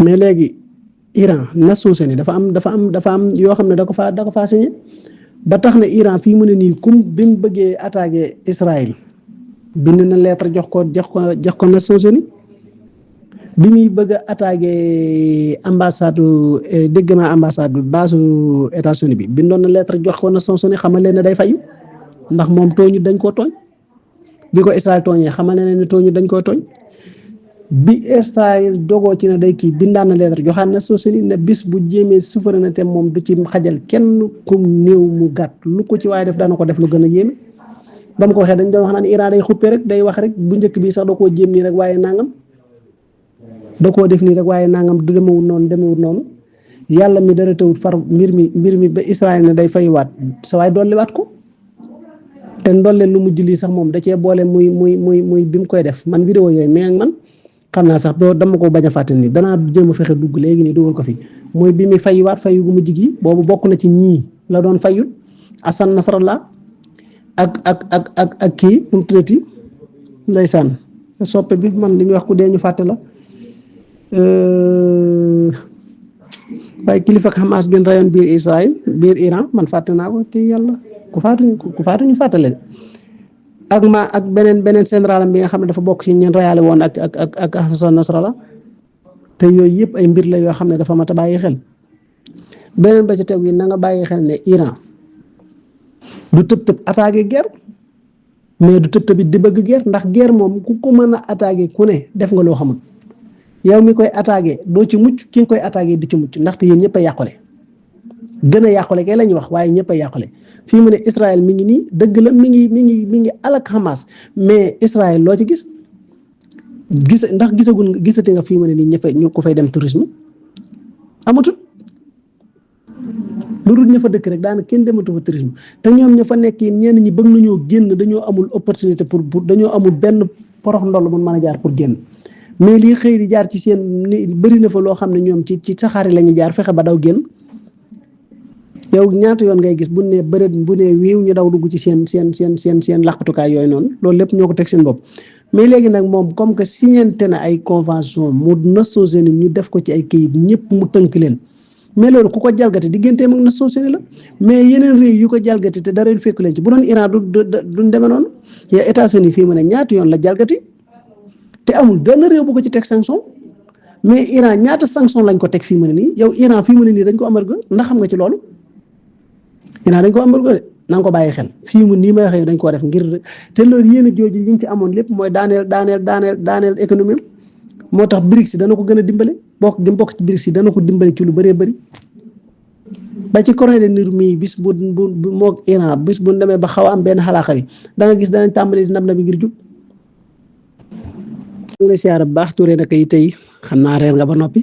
mais léegi Iran Nations Unies dafa am yoo xam ne da ko faa signé ba tax na Iran fii mu ne nii bi mu bëggee attaquer Israël bind na lettre jox ko Nations Unies bi muy bëgg a attaquer ambassade baasu États-Unis bi bindoon na lettre jox ko Nations Unies xamal leen ne day fayu ndax moom tooñu dañ koo tooñ bi ko Israël tooñee xamal ne ne tooñu dañ koy tooñ bi Israël dogoo ci ne day kii bindaan na lettre joxaan na Nations-Unies ne bis bu jéemee souveraineté moom du ci xajal kenn kum néew mu gàtt lu ko ci waaye def daana ko def lu gën a yéeme ba mu ko waxee dañ doon wax naan Iran day xuppe rek day wax rek bu njëkk bi sax da koo jéem nii rek waaye nangam da koo def nii rek waaye nangam du demewut noonu yàlla mi dara tawut far mbir mi ba Israël ne day faywaat sa waay dolliwaat ko te ndolle lu mujj lii sax moom da cee boole muy bi mu koy def man vidéo yooyu mais man xam naa sax dama ko bañ a fàtte nii danaa jéem a fexe dugg léegi nii dugal ko fi mooy bi muy faywaat fayu gu mujj gi boobu bokk na ci ñii la doon fayut Hassan Nasrallah ak kii nu mu tuddati ndeysaan soppe bi man li ñuy wax ku dee ñu fàtte la waaye kilifa ak Hamas gën rayoon biir Israël biir Iran man fàtte naa ko te yàlla ku faatu ñu fàttale ak beneen général bi nga xam ne dafa bokk ci ñeen rayaale woon ak Hassan Nasrallah te yooyu yëpp ay mbir la yoo xam ne dafa mat a bàyyi xel beneen ba ci tegu yi na nga bàyyi xel ne Iran du tëb attaqué guerre mais du tëb di bëgg guerre ndax guerre moom ku ko mën a attaqué ku ne def nga loo xamul yow mi koy attaqué doo ci mucc ki nga koy attaqué du ci mucc ndaxte yéen ñëpp a yàqule gën a yàqule kay la ñuy wax waaye ñëpp a yàqule fii mu ne Israël mi ngi nii dëgg la mi ngi alak Hamas mais Israël loo ci gis ndax gisati nga fii mu ne nii ñu ko fay dem tourisme amatul lu dul ña fa dëkk rek daanaka kenn dematu fa tourisme te ñoom ña fa nekk yi ñenn ñi bëgg nañoo génn dañoo amul opportunité pour dañoo amul benn porox ndoll mun mën a jaar pour génn mais lii xëy di jaar ci seen bëri na fa loo xam ne ñoom ci saxaari la ñuy jaar fexe ba daw génn yow ñaata yoon ngay gis bu ne bëreet bu ne wiiw ñu daw dugg ci seen làqatukaay yooyu noonu loolu lépp ñoo ko teg seen bopp mais léegi nag moom comme que signante na ay convention mu Nations Unies ñu def ko ci ay këyit ñëpp mu tënk leen mais loolu ku ko jalgati digganteem ak Nations Unies la mais yeneen réew yu ko jalgati te dara fekku leen ci bu doon Iran du demee noonu yow États-Unis fii mu ne ñaata yoon la jalgati te amul benn réew bu ko ci teg sanction mais Iran ñaata sanction lañ ko teg fii mu ne nii yow Iran fii mu ne nii dañ ko embargo ndax xam nga ci loolu Iran dañ ko embargo de na nga ko bàyyi xel fii mu nii may waxee dañ koo def ngir te loolu yéen a jooju yi ñu ci amoon lépp mooy daaneel économie moo tax BRICS dana ko gën a dimbale bokk ci BRICS yi dana ko dimbale ci lu bëree bëri ba ci Corée du Nord mii bis bu moog Iran bis bu demee ba xaw a am benn xalaaxa bi da nga gis danañ tàmbali di nab ngir jub. maa ngi lay siyaare bu baax Touré naka yi tey xam naa reer nga ba noppi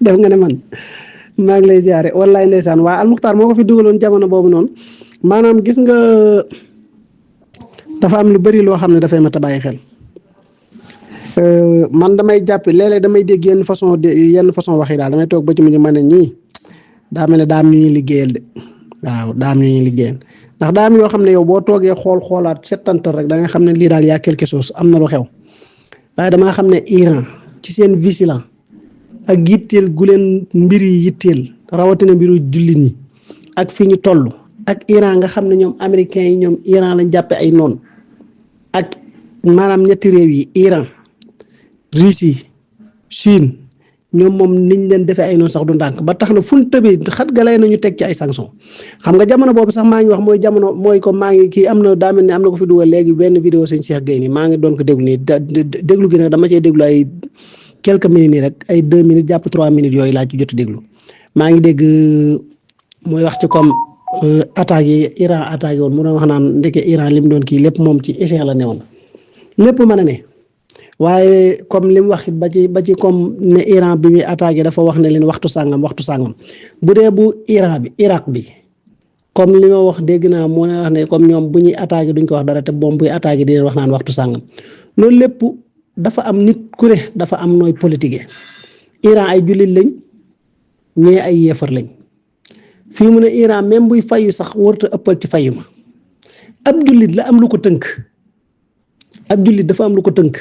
def nga ne man maa ngi lay siyaare wallaay ndeysaan waa Almuxtaar moo ko fi dugaloon jamono boobu noonu maanaam gis nga dafa am lu bëri loo xam ne dafay mat a bàyyi xel man damay jàpp léeg-léeg damay dégg yenn façon wax yi daal damay toog ba ci mujj ma ne ñii daa mel ne daa am ñu ñuy liggéeyal de waaw daa am ñu ñuy liggéeyal ndax daa am yoo xam ne yow boo toogee xoolaat settantal rek da nga xam ne lii daal yaa quelque chose am na lu xew waaye damaa xam ne Iran ci seen vigilant ak yitteel gu leen mbir yi yitteel rawatina mbiru jullit ñi ak fi ñu toll ak Iran nga xam ne ñoom américains yi ñoom Iran lañ jàppe ay noon ak maanaam ñetti réew yi Iran Russie Chine ñoom moom niñ leen defee ay noonu sax du ndànk ba tax na fu ñu tëbee xat ga lay nañu teg ci ay sanction xam nga jamono boobu sax maa ngi wax mooy jamono mooy comme maa ngi kii am na daa mel ni am na ko fi dugal léegi benn vidéo sëñ Cheikh Gueye nii maa ngi doon ko déglu nii déglu gi nag dama cee déglu ay quelques minutes nii rek ay 2 minutes jàpp 3 minutes yooyu laa ci jot a déglu maa ngi dégg muy wax ci comme attaques yi Iran attaqué woon mu doon wax naan ndeke Iran li mu doon kii lépp moom ci échec la newoon lépp mën a ne waaye comme li mu wax ba ci comme ne Iran bi muy attaqué dafa wax ne leen waxtu sàngam bu dee bu Iran bi Irak bi comme li ma wax dégg naa moo ne wax ne comme ñoom bu ñuy attaqué duñ ko wax dara te moom buy attaqué di leen wax naan waxtu sàngam loolu lépp dafa am nit ku ne dafa am nooy politique Iran ay jullit lañ ñee ay yéefar lañ fii mu ne Iran même buy fayu sax warut a ëppal ci fayu ma ab jullit la am lu ko tënk ab jullit dafa am lu ko tënk.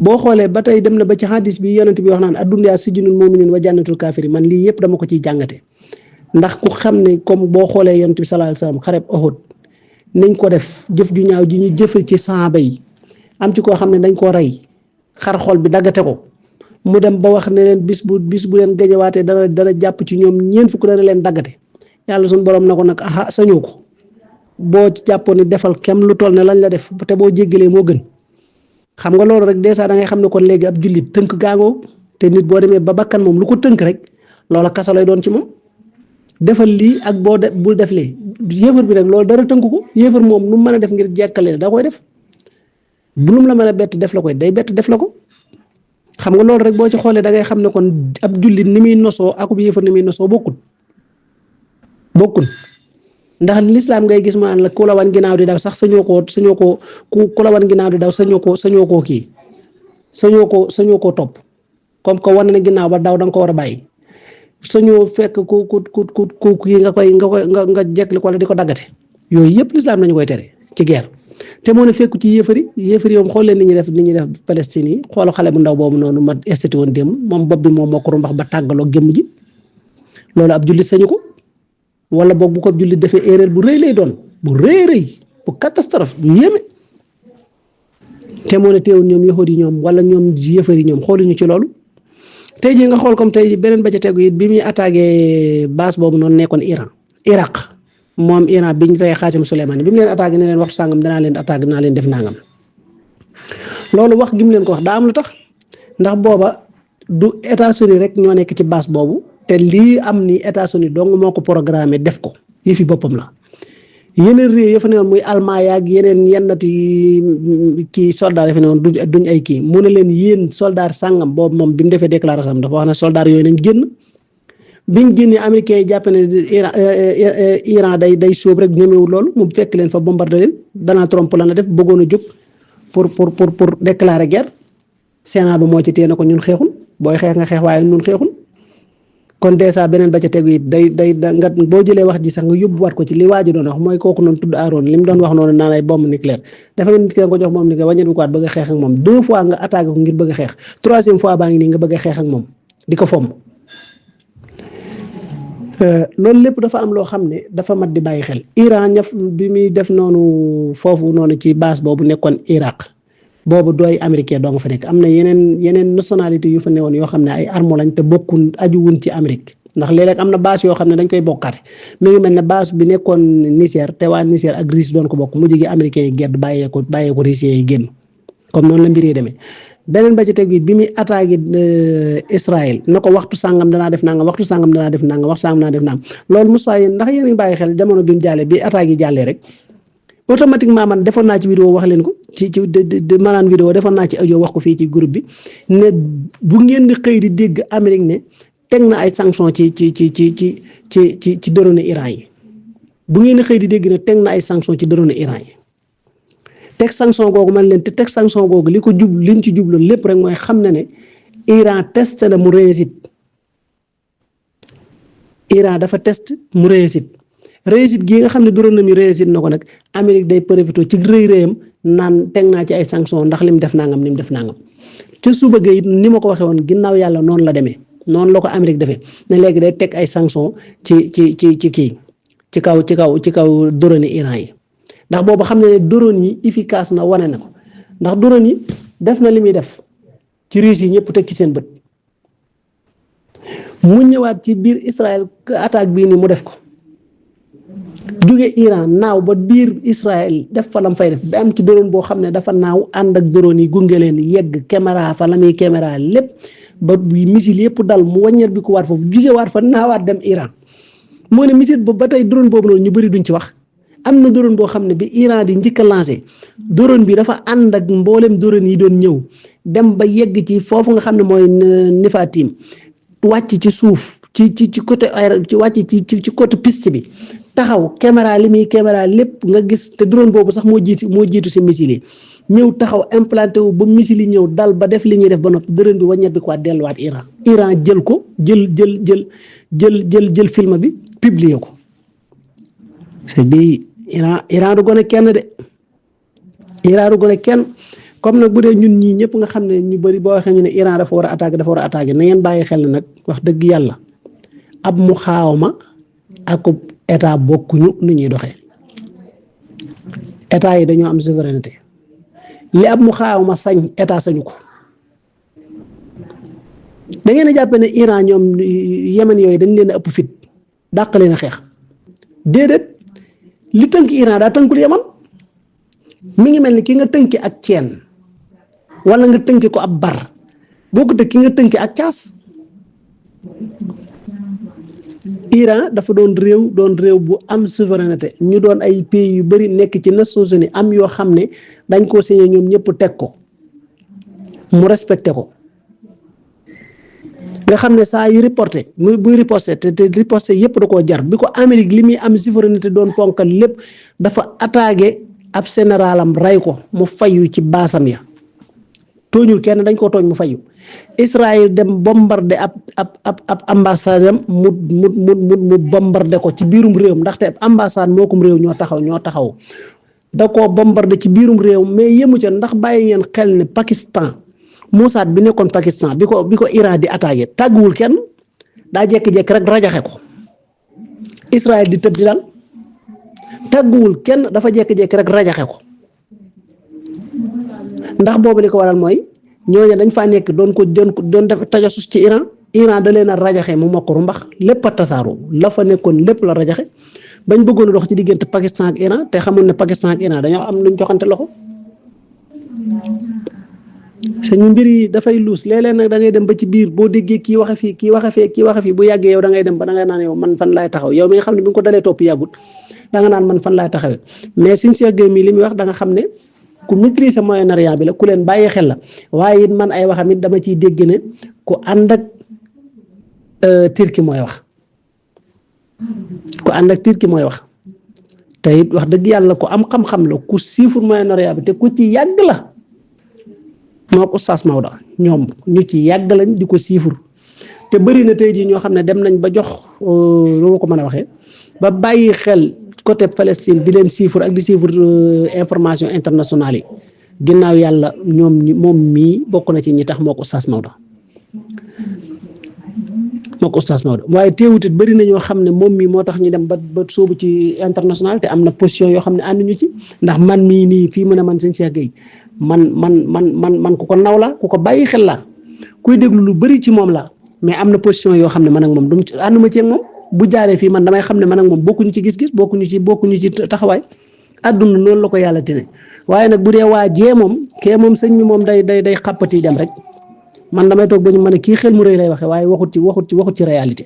boo xoolee ba tey dem na ba ci hadis bi yonent bi wax naan addunyaa sijnul mu'minin wa jannatul kaafiri man lii yëpp dama ko ciy jàngate ndax ku xam ne comme boo xoolee yonent bi sallallahu alayhi wasallam xareb Uhud nañ ko def jëf ju ñaaw ji ñu jëfal ci saaba yi am ci koo xam ne dañ koo rey xar xol bi daggate ko mu dem ba wax ne leen bis bu leen gañewaatee dana jàpp ci ñoom ñeent fukk dana leen daggate yàlla suñu borom na ko nag aha sañoo ko boo ci jàppoon ni defal kem lu toll ne lañ la def te boo jéggalee moo gën xam nga loolu rek dèjà da ngay xam ne kon léegi ab jullit tënk gaangoo te nit boo demee ba bakkan moom lu ko tënk rek loola kaso lay doon ci moom defal lii ak bul def lee yéefar bi nag loolu dara tënk ko yéefar moom nu mu mën a def ngir jekkale da koy def bu nu mu la mën a bett def la koy day bett def la ko xam nga loolu rek boo ci xoolee da ngay xam ne kon ab jullit ni muy nosoo akub yéefar ni muy nosoo bokkul ndax lislaam ngay gis mu naan la ku la wan ginnaaw di daw sax sañoo koo ku la wan ginnaaw di daw sañoo koo topp comme que wan na ginnaaw ba daw da nga ko war a bàyyi sañoo fekk ku kii nga jekli ko wala di ko daggate yooyu yëpp lislaam nañu koy tere ci guerre te moo ne fekku ci yéefari moom xool leen ni ñuy def Palestine yi xoolu xale bu ndaw boobu noonu ma estati woon démb moom bopp bi moom moo ko rumbax ba tàggaloo gémm ji loolu ab jullit sañu ko wala boog bu ko jullit defee erreur bu rëy lay doon bu rëy bu catastrophe bu yéeme te moo ne teewul ñoom yahud yi ñoom wala ñoom yéefar yi ñoom xooluñu ci loolu tey jii nga xool comme tey beneen ba ca tegu it bi muy attaqué base boobu noonu nekkoon Iraq moom Iran biñ rey Xaasim Souleymane bi mu leen attaqué ne leen waxtu sàngam danaa leen attaqué dinaa leen def nangam loolu wax gi mu leen ko wax daa am lu tax ndax booba du États-Unis rek ñoo nekk ci base boobu te lii am ni États-Unis dong moo ko programmé def ko yi fi boppam la yeneen réew ya fa ne woon muy Allemagne ak yeneen yennati kii soldat ya fa ne woon duñ ay kii mu ne leen yéen soldat sàngam boobu moom bi mu defee déclaration dafa wax ne soldat yooyu nañ génn biñ génnee américains yi jàpp ne Iran day sóob rek ñemewul loolu mu fekk leen fa bombardé leen Donald Trump la na def bëggoon a jóg pour déclarer guerre Sénat bi moo ci téye na ko ñun xeexul booy xeex nga xeex waaye ñun xeexul kon dèjà beneen ba ca tegu it day nga boo jëlee wax ji sax nga yóbbuwaat ko ci li waa ji doon wax mooy kooku noonu tudd Aaron li mu doon wax noonu naan ay bombe nucléaire dafa nit ki nga ko jox bombe nucléaire wàññi ko waat bëgg a xeex ak moom 2 fois nga attaqué ko ngir bëgg a xeex 3e fois baa ngi nii nga bëgg a xeex ak moom di ko fomm loolu lépp dafa am loo xam ne dafa mat di bàyyi xel Iran ñaf bi muy def noonu foofu noonu ci base boobu nekkoon Irak boobu dooy américain doo nga fa nekk am na yeneen nationalité yu fa newoon yoo xam ne ay armo lañ te bokkun ajuwun ci Amérique ndax léeg-léeg am na base yoo xam ne dañ koy bokkaate mi ngi mel ne base bi nekkoon Niger te waa Niger ak Russie doon ko bokk mujj gi américain yi gedd bàyyee ko Russie yi génn comme noonu la mbir yi demee beneen ba ci tegu it bi muy attaqué Israël na ko waxtu sàngam danaa def nangam waxtu sàngam danaa def nangam waxtu sàngam danaa def nangam loolu Moussa yéen ndax yéen a ngi bàyyi xel jamono bi mu jàllee bi attaque yi jàllee rek automatiquement man defoon naa ci vidéo wax leen ko ci maanaam vidéo defoon naa ci audio wax ko fii ci groupe bi ne bu ngeen di xëy di dégg Amérique ne teg na ay sanction ci drone Iran yi bu ngeen di xëy di dégg ne teg na ay sanction ci drone Iran yi teg sanction googu man leen te teg sanction googu li mu ci jubloon lépp rek mooy xam na ne Iran test na mu réussite Iran dafa test mu réussite gi nga xam ne drone na mi réussite na ko nag Amérique day profité ci rëy-rëyam naan teg naa ci ay sanction ndax lim def nangam ca suba ga it ni ma ko waxee woon ginnaaw yàlla noonu la demee noonu la ko Amérique defee ne léegi day teg ay sanction ci kaw drone Iran yi ndax boobu xam ne drone yi efficace na wane na ko ndax drone yi def na li muy def ci Russie yi ñëpp teg ci seen bët mu ñëwaat ci biir Israël attaque bii ni mu def ko jóge Iran naaw ba biir Israël def fa lam fay def ba am ci drone boo xam ne dafa naaw ànd ak drone yi gunge leen yegg caméra fa la muy caméra lépp ba missile yëpp dal mu wàññeet bi ko waat foofu jóge waat fa naawaat dem Iran moo ne missile boobu ba tey drone boobu noonu ñu bëri duñ ci wax am na drone boo xam ne bi Iran di njëkk a lancé drone bi dafa ànd ak mboolem drone yi doon ñëw dem ba yegg ci foofu nga xam ne mooy Nefatim wàcc ci suuf ci côté aéro ci wàcc ci côté piste bi taxaw caméra li muy caméra lépp nga gis te drone boobu sax moo jiitu si missile yi ñëw taxaw implanté wu ba missile yi ñëw dal ba def li ñuy def ba noppi drone bi wàññeet bi ko waat delluwaat Iran jël ko jël film bi publier ko c'est bi Iran du gone kenn de Iran du gone kenn comme nag bu dee ñun ñii ñëpp nga xam ne ñu bëri boo waxee ñu ne Iran dafa war a attaqué na ngeen bàyyi xel ne nag wax dëgg yàlla ab mu xaawma ak état bokkuñu nu ñuy doxee état yi dañoo am souveraineté li ab mu xaawma sañ état sañu ko da ngeen a jàppe ne Iran ñoom Yemen yooyu dañ leen a ëpp fit dàq leen a xeex déedéet li tënk Iran daa tënkul Yaman mi ngi mel ni ki nga tënki ak ceen wala nga tënki ko ab bar bokkut ak ki nga tënki ak caas. Iran dafa doon réew bu am souveraineté ñu doon ay pays yu bari nekk ci Nations Unies am yoo xam ne dañ koo signé ñoom ñëpp teg ko mu respecté ko nga xam ne saa yu reporté buy riposté te riposté yëpp da koo jar bi ko Amérique li muy am souveraineté doon ponkal lépp dafa attaqué ab généralam rey ko mu fayu ci baasam ya tooñul kenn dañ koo tooñ mu fayu. Israël dem bombardé ab ambassade am mu bombardé ko ci biirum réew ndaxte ab ambassade moo ko réew ñoo taxaw da koo bombardé ci biirum réew mais yemu ca ndax bàyyi ngeen xel ne Pakistan Mossad bi nekkoon Pakistan bi ko Iran di attaqué tàgguwul kenn daa jékki-jékki rek rajaxe ko Israël di tëb di dal tàgguwul kenn dafa jékki-jékki rek rajaxe ko ndax boobu li ko waral mooy. ñooñu dañ faa nekk doon def tajasus ci Iran da leen a rajaxe mu mokkaru mbax lépp a tasaaru la fa nekkoon lépp la rajaxe bañ bëggoon a dox ci diggante Pakistan ak Iran te xamul ne Pakistan ak Iran dañoo am luñ joxante loxo suñu mbir yi dafay luus léeg-léeg nag da ngay dem ba ci biir boo déggee kii waxe fii kii waxe fii bu yàggee yow da ngay dem ba da ngay naan yow man fan laay taxaw yow mi nga xam ne bi nga ko dalee topp yàggut da nga naan man fan laay taxawee mais suñ seggee mi li muy wax da nga xam ne ku maîtriser Moyen-Orient bi la ku leen bàyyi xel la waaye it man ay waxam it dama ciy dégg ne ku ànd ak Turquie mooy wax mooy wax te it wax dëgg yàlla ku am xam-xam la ku siifur Moyen-Orient bi te ku ci yàgg la moo ko Oustaz Maodo ñoom ñu ci yàgg lañ di ko siifur te bëri na tey jii ñoo xam ne dem nañ ba jox lu ma ko mën a waxee ba bàyyi xel côté Palestine di leen siifur ak di siifur information internationale yi ginnaaw yàlla moom mii bokk na ci ñi tax moo ko Oustaz Maodo waaye teewut it bëri na ñoo xam ne moom mii moo tax ñu dem ba sóobu ci international te am na position yoo xam ne ànduñu ci ndax man mii nii fii mu ne man sëñ Cheikh Gueye man ku ko naw la ku ko bàyyi xel la kuy déglu lu bëri ci moom la mais am na position yoo xam ne man ak moom du ànduma ci ak moom bu jaaree fii man damay xam ne man ak moom bokkuñu ci gis-gis bokkuñu ci taxawaay àdduna noonu la ko yàlla tine waaye nag bu dee waa jee moom kee moom sëñ mi moom day xàppati dem rek man damay toog ba ñu mën a kii xel mu rëy lay waxee waaye waxut ci réalité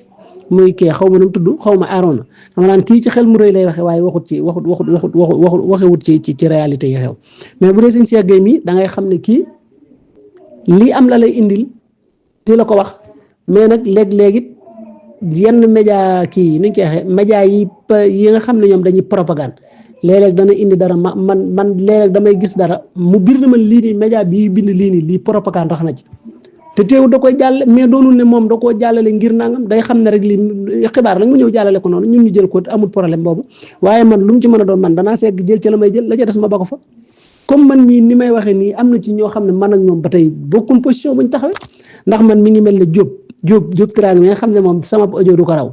muy kee xaw ma nu mu tudd xaw ma Arona dama naan kii ci xel mu rëy lay waxee waaye waxewut ci réalité yi xew mais bu dee sëñ Cheikh Gueye mi da ngay xam ne kii lii am la lay indil te la ko wax mais nag léeg-léeg yenn média kii yi ni ñu koy waxee média yi nga xam ne ñoom dañuy propagande léeg-léeg dana indi dara man léeg-léeg damay gis dara mu bir na man lii nii média bii bind lii nii lii propagande rax na ci te teew da koy jàll mais doonul ne moom da koo jàllale ngir nangam day xam ne rek lii xibaar lañ mu ñëw jàllale ko noonu ñun ñu jël ko amul problème boobu waaye man lu mu ci mën a doon man danaa segg jël ca la may jël la ca des ma ba ko fa comme man mii ni may waxee nii am na ci ñoo xam ne man ak ñoom ba tey bokkuñ position buñ taxawee ndax man mi ngi mel ne Diop Tiraang mi nga xam ne moom sama audio du ko raw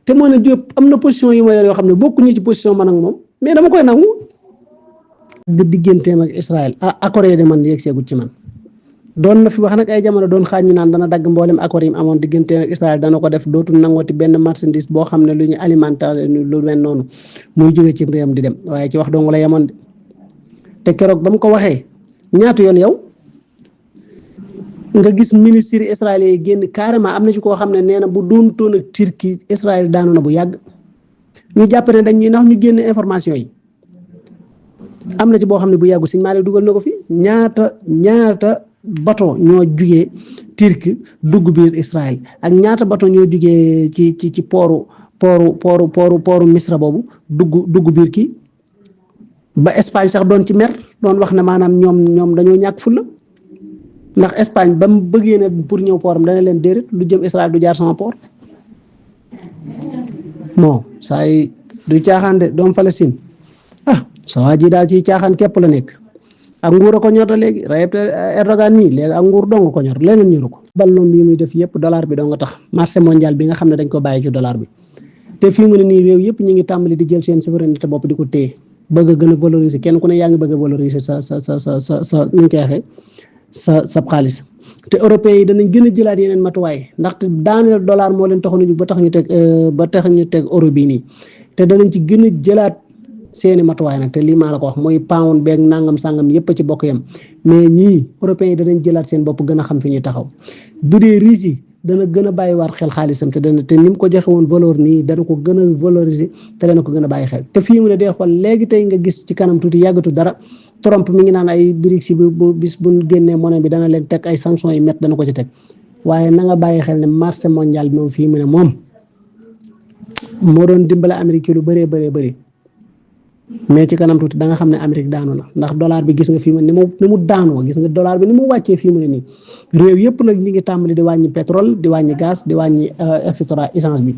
te moo ne Diop am na position yu ma yor yoo xam ne bokkuñu ci position man ak moom mais dama koy nangu digganteem ak Israël accord yi de man yegg seegut ci man doon na fi wax nag ay jamono doon xaaj ñu naan dana dagg mboolem accord yi mu amoon digganteem ak Israël dana ko def dootul nangooti benn marchandise boo xam ne lu ñu alimenté lu mel noonu muy jóge ci réewam di dem waaye ci wax dong la yemoon de te keroog ba mu ko waxee ñaatu yoon yow nga gis ministre israélien yi génn carrément am na ci koo xam ne nee na bu doon toon ak Turquie Israël daanu na bu yàgg ñu jàpp ne dañ ñuy ndax ñu génn information yi am na ci boo xam ne bu yàggu Sëñ Maalik dugal na ko fi ñaata bateau ñoo jugee Turquie dugg biir Israël ak ñaata bateau ñoo jugee ci pooru Misra boobu dugg biir kii ba Espagne sax doon ci mer doon wax ne maanaam ñoom dañoo ñàkk fulla ndax Espagne ba mu bëggee ne pour ñëw pooram dana leen déedéet lu jëm Israël du jaar sama port bon saa yi du caaxaan de doom Palestine sa waa ji daal ci caaxaan képp la nekk ak nguur a ko ñor léegi Recep Erdogan nii léegi ak nguur dong ko ñor leneen ñoru ko ballon bi muy def yëpp dollar bi dong nga tax marché mondial bi nga xam ne dañ ko bàyyi ci dollar bi te fii mu ne nii réew yëpp ñu ngi tàmbali di jël seen souveraineté bopp di ko téye bëgg a gën a valoriser kenn ku ne yaa ngi bëgg a valoriser sa nu ñu koy waxee sa xaalis te européens yi danañ gën a jëlaat yeneen matuwaay ndaxte daaneel dollar moo leen taxoon a jug ba tax ñu teg euro bii nii te danañ ci gën a jëlaat seeni matuwaay nag te lii maa la ko wax mooy pound beeg nangam sangam yépp a ci bokk yam mais ñii européens yi danañ jëlaat seen bopp gën a xam fi ñuy taxaw bu dee Russie dana gën a bàyyiwaat xel xaalisam te ni mu ko joxe woon valeur nii dana ko gën a valoriser te dana ko gën a bàyyi xel te fii mu ne dee xool léegi tey nga gis ci kanam tuuti yàggatu dara Trump mi ngi naan ay BRICS bu bis bu génnee monnaie bi dana leen teg ay sanctions yu métti dana ko ci teg waaye na nga bàyyi xel ne marché mondial bi moom fii mu ne moom moo doon dimbale Amérique ci lu bëree bëri mais ci kanam tuuti da nga xam ne Amérique daanu na ndax dollar bi gis nga fii mu ni mu daanoo gis nga dollar bi ni mu wàccee fii mu ne nii réew yëpp nag ñi ngi tàmbali di wàññi pétrole di wàññi gaz di wàññi et cetera essence bi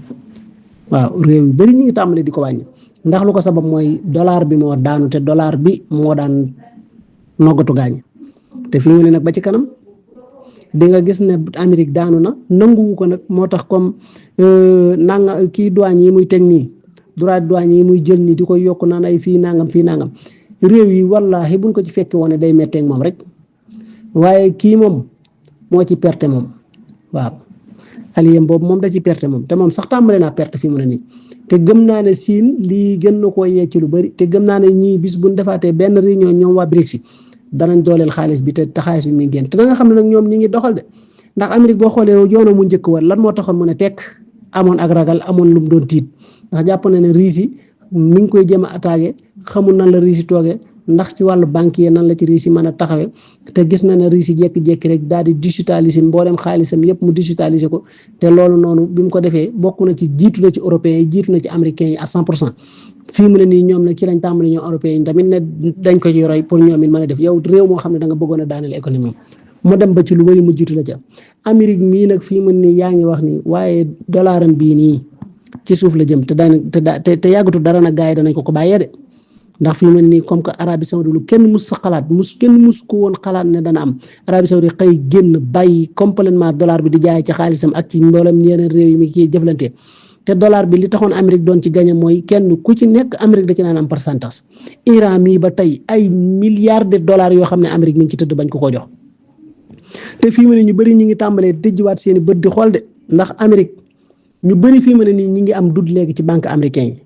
waaw réew yu bëri ñi ngi tàmbali di ko wàññi ndax lu ko sabab mooy dollar bi moo daanu te dollar bi moo daan noggatu gaañ te fii mu ne nag ba ci kanam di nga gis ne Amérique daanu na nanguwu ko nag moo tax comme nanga kii douane yi muy teg nii droit douane yi muy jël nii di koy yokk naan ay fii nangam réew yi wallaahi buñ ko ci fekke woon day metteeg moom rek waaye kii moom moo ci perte moom waaw aliyem boobu moom da ci perte moom te moom sax tàmbale naa perte fii mu ne nii te gëm naa ne siin lii gën na koo yee ci lu bëri te gëm naa ne ñii bis buñ defaatee benn réunion ñoom waa BRICS danañ dooleel xaalis bi te xaalis bi muy génn te da nga xam ne nag ñoom ñi ngi doxal de ndax Amérique boo xoolee yoonam mu njëkk war lan moo taxoon mu ne tekk amoon ak ragal amoon lu mu doon tiit ndax jàpp na ne Russie mi ngi koy jéem a attaqué xamul nan la Russie toogee ndax ci wàllu banquier nan la ci Russie mën a taxawee te gis na ne Russie jékki-jékki rek daal di digitaliser mboolem xaalisam yépp mu digitaliser ko te loolu noonu bi mu ko defee bokk na ci jiitu na ci européens yi jiitu na ci américains yi à 100% fii mu ne nii ñoom nag ci lañ tàmbali ñoom européens yi tamit ne dañ ko ci roy pour ñoom it mën a def yow réew moo xam ne da nga bëggoon a daaneel économie mu dem ba ci lu bari mu jiitu la ca Amérique mii nag fii mu ne nii yaa ngi wax ni waaye dollaram bii nii ci suuf la jëm te yàggatu dara nag gars yi danañ ko bàyyee de ndax fii mu ne nii comme que Arabie Saoudite lu kenn mus sa xalaat kenn mus ko woon xalaat ne dana am Arabie Saoudite xëy génn bàyyi complètement dollar bi di jaay ci xaalisam ak ci mboolem yeneen réew yi mi kii jëflante te dollar bi li taxoon Amérique doon ci gagné mooy kenn ku ci nekk Amérique da ci naan am pourcentage Iran mii ba tey ay milliards de dollars yoo xam ne Amérique mi ngi ci tëdd bañ ko jox te fii mu ne ñu bëri ñu ngi tàmbalee tëjjiwaat seen i bët di xool de ndax Amérique ñu bëri fii mu ne nii ñi ngi am dut léegi ci banque américain yi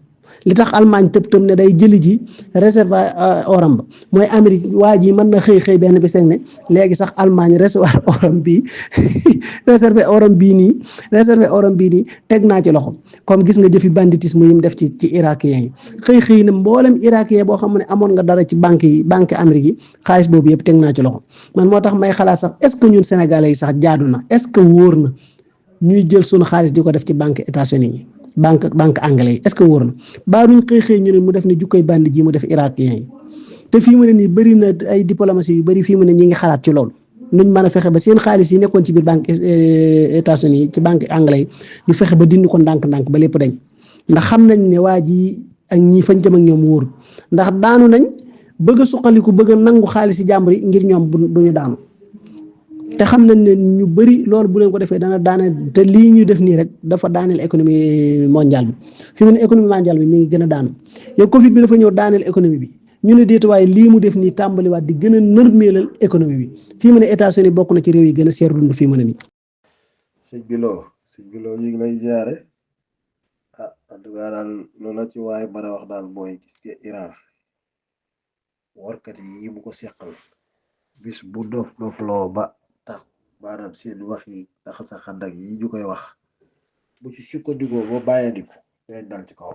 li tax Allemagne tëb ne day jëli ji réserve oram ba mooy Amérique waa ji mën na xëy benn bi ne léegi sax Allemagne réserve oram bii réserve oram bii nii teg naa ci loxo comme gis nga jëfi banditisme yi mu def ci irakien yi xëy ne mboolem irakien boo xam ne amoon nga dara ci banque Amérique yi xaalis boobu yëpp teg naa ci loxo man moo tax may xalaat sax est-ce que ñun sénégalais yi sax jaadu na est-ce que wóor na ñuy jël sunu xaalis di ko def ci banque États-Unis yi banque anglais yi est-ce que wóor na baa duñ xëy ñu ne mu def ne jukkoy bandi ji mu def irakien yi te fii mu ne nii bëri na ay diplomatie yu bëri fii mu ne ñi ngi xalaat ci loolu nuñ mën a fexe ba seen xaalis yi nekkoon ci biir banque États-Unis yi ci banque anglais yi ñu fexe ba dindi ko ndànk-ndànk ba lépp dañ ndax xam nañ ne waa ji ak ñi fañ jëm ak ñoom wóor ndax daanu nañ bëgg a suqaliku bëgg a nangu xaalis yi jàmbur yi ngir ñoom duñu daanu te xam nañ ne ñu bëri loolu bu leen ko defee dana daane te lii ñu def nii rek dafa daaneel économie mondiale bi fi mu ne économie mondiale bi mi ngi gën a daanu yow Covid bi dafa ñëw daaneel économie bi ñu ne déet waaye lii mu def nii tàmbaliwaat di gën a nërmeelal économie bi fii mu ne États-Unis bokk na ci réew yi gën a seer dund fii mu ne nii. sëñ Bilo ñu ngi lay jaare en tout cas daal loolu la ci waaye mën a wax daal mooy gis nga Iran warkat yi mu ko seqal bis bu dof loo ba tax maanaam seen wax yi tax sa xandak yi ñu koy wax bu ci sukkandikoo ba bàyyandiku day dal ci kaw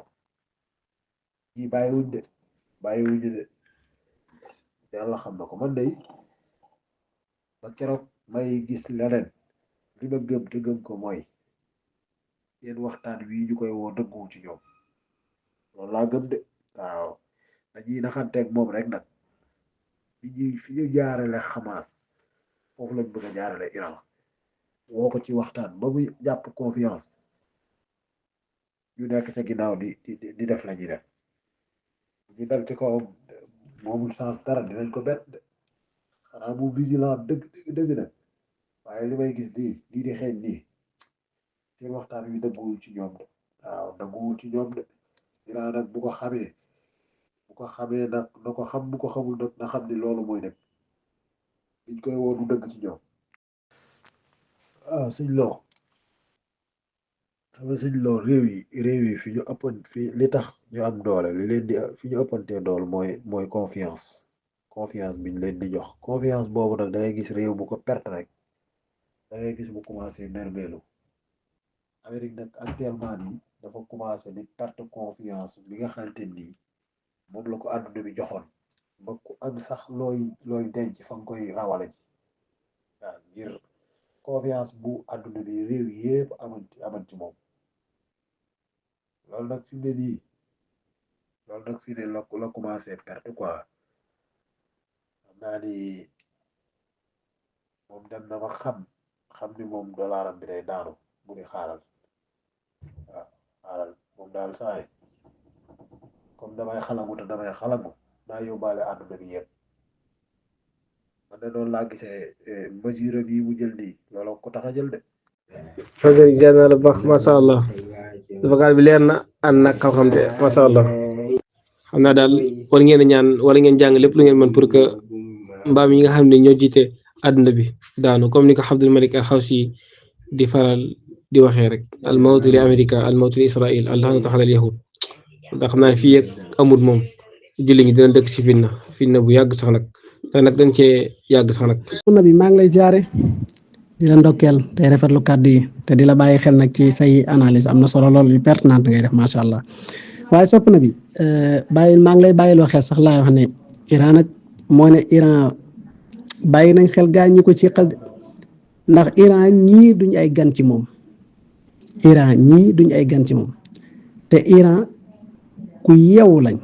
ñi bàyyiwuñ de yàlla xam na ko man day ba keroog may gis leneen li ma gëm te gëm ko mooy seen waxtaan wi ñu koy woo dëgguwu ci ñoom loolu laa gëm de waaw dañuy naxanteeg moom rek nag fi ñu jaarale Hamas foofu lañ bëgg a jaarale Iran woo ko ci waxtaan ba muy jàpp confiance ñu nekk ca ginnaaw di def la ñuy def ñu dal ci kawam moomul chance dara dinañ ko bett de xanaa mu vigilant dëgg nag waaye li may gis lii di xeeñ nii seen waxtaan wi dëgguwul ci ñoom de waaw dëgguwul ci ñoom de Iran nag bu ko xamee nag na ko xam bu ko xamul nag na xam ni loolu mooy nekk liñ koy woo du dëgg ci ñoom suñ loo xam nga sëñ loolu réew yi fi ñu ëppan fi li tax ñu am doole li leen di fi ñu ëppantee doole mooy confiance biñ leen di jox confiance boobu nag da ngay gis réew bu ko perte rek da ngay gis mu commencé nermeelu Amérique nag actuellement nii dafa commencé di perte confiance bi nga xamante nii moom la ko àdduna bi joxoon ba ku am sax looy denc fa nga koy rawale ji waaw ngir confiance bu àdduna bi réew yépp aman ci moom loolu nag fi mu ne nii loolu nag fi ne la commencé perte quoi xam naa ni moom dem na ba xam ni moom dollaram bi day daanu mu ni xaaral waaw xaaral moom daal saay comme damay xalangu te damay xalangu naa yóbbaale àdduna bi yëpp man de noonu laa gisee mesure bi mu jël nii loolu ko tax a jël de. Fajar jaar na la baax macha allah vocal bi leer na ànd nag xam-xam de macha allah xam naa daal war ngeen a ñaan wala ngeen jàng lépp lu ngeen mën pour que mbaam yi nga xam ne ñoo jiite àdduna bi daanu comme ni ko Abdul Malik al Xawsi di faral di waxee rek al mawtu li Amérique al mawtu li Israël al laxnatu ala al yahud ndax xam naa ne fii ak amut moom julli ñi dina dëkk si fitna bu yàgg sax nag te nag dañ cee yàgg sax nag. na bi maa ngi lay jaare di la ndokkeel tey rafetlu kàddu yi te di la bàyyi xel nag ci say analyse am na solo lool yu pertinente ngay def macha allah waaye sopp na bi maa ngi lay bàyyiloo xel sax laay wax ne Iran nag moo ne Iran bàyyi nañ xel gaa ñi ko ci xel ndax Iran ñii duñ ay gan ci moom te Iran ku yeewu lañ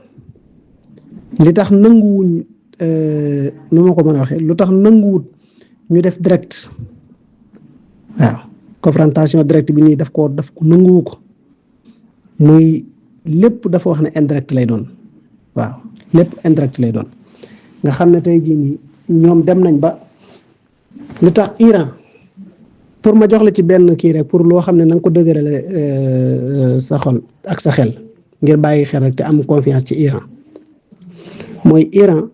li tax nanguwuñ nu ma ko mën a waxee lu tax nanguwut ñu def direct waaw confrontation direct bi nii daf ko nanguwu ko muy lépp dafa wax ne indirect lay doon waaw lépp indirect lay doon nga xam ne tey jii nii ñoom dem nañ ba li tax Iran pour ma jox la ci benn kii rek pour loo xam ne na nga ko dëgërale sa xol ak sa xel ngir bàyyi xel rek te am confiance ci Iran mooy Iran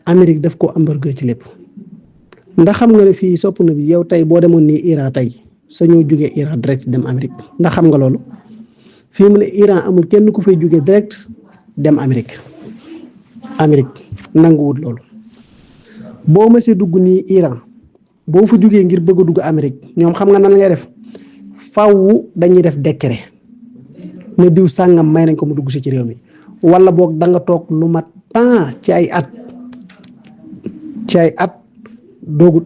Amérique daf ko embargo ci lépp ndax xam nga ne fii sopp na bi yow tey boo demoon nii Iran tey sañoo jógee Iran direct dem Amérique ndax xam nga loolu fii mu ne Iran amul kenn ku fay jógee direct dem Amérique nanguwut loolu boo mësee dugg nii Iran boo fa jógee ngir bëgg a dugg Amérique ñoom xam nga nan ngay def faww dañuy def décret ne diw sàngam may nañ ko mu dugg si ci réew mi wala boog da nga toog lu mat temps ci ay at doogu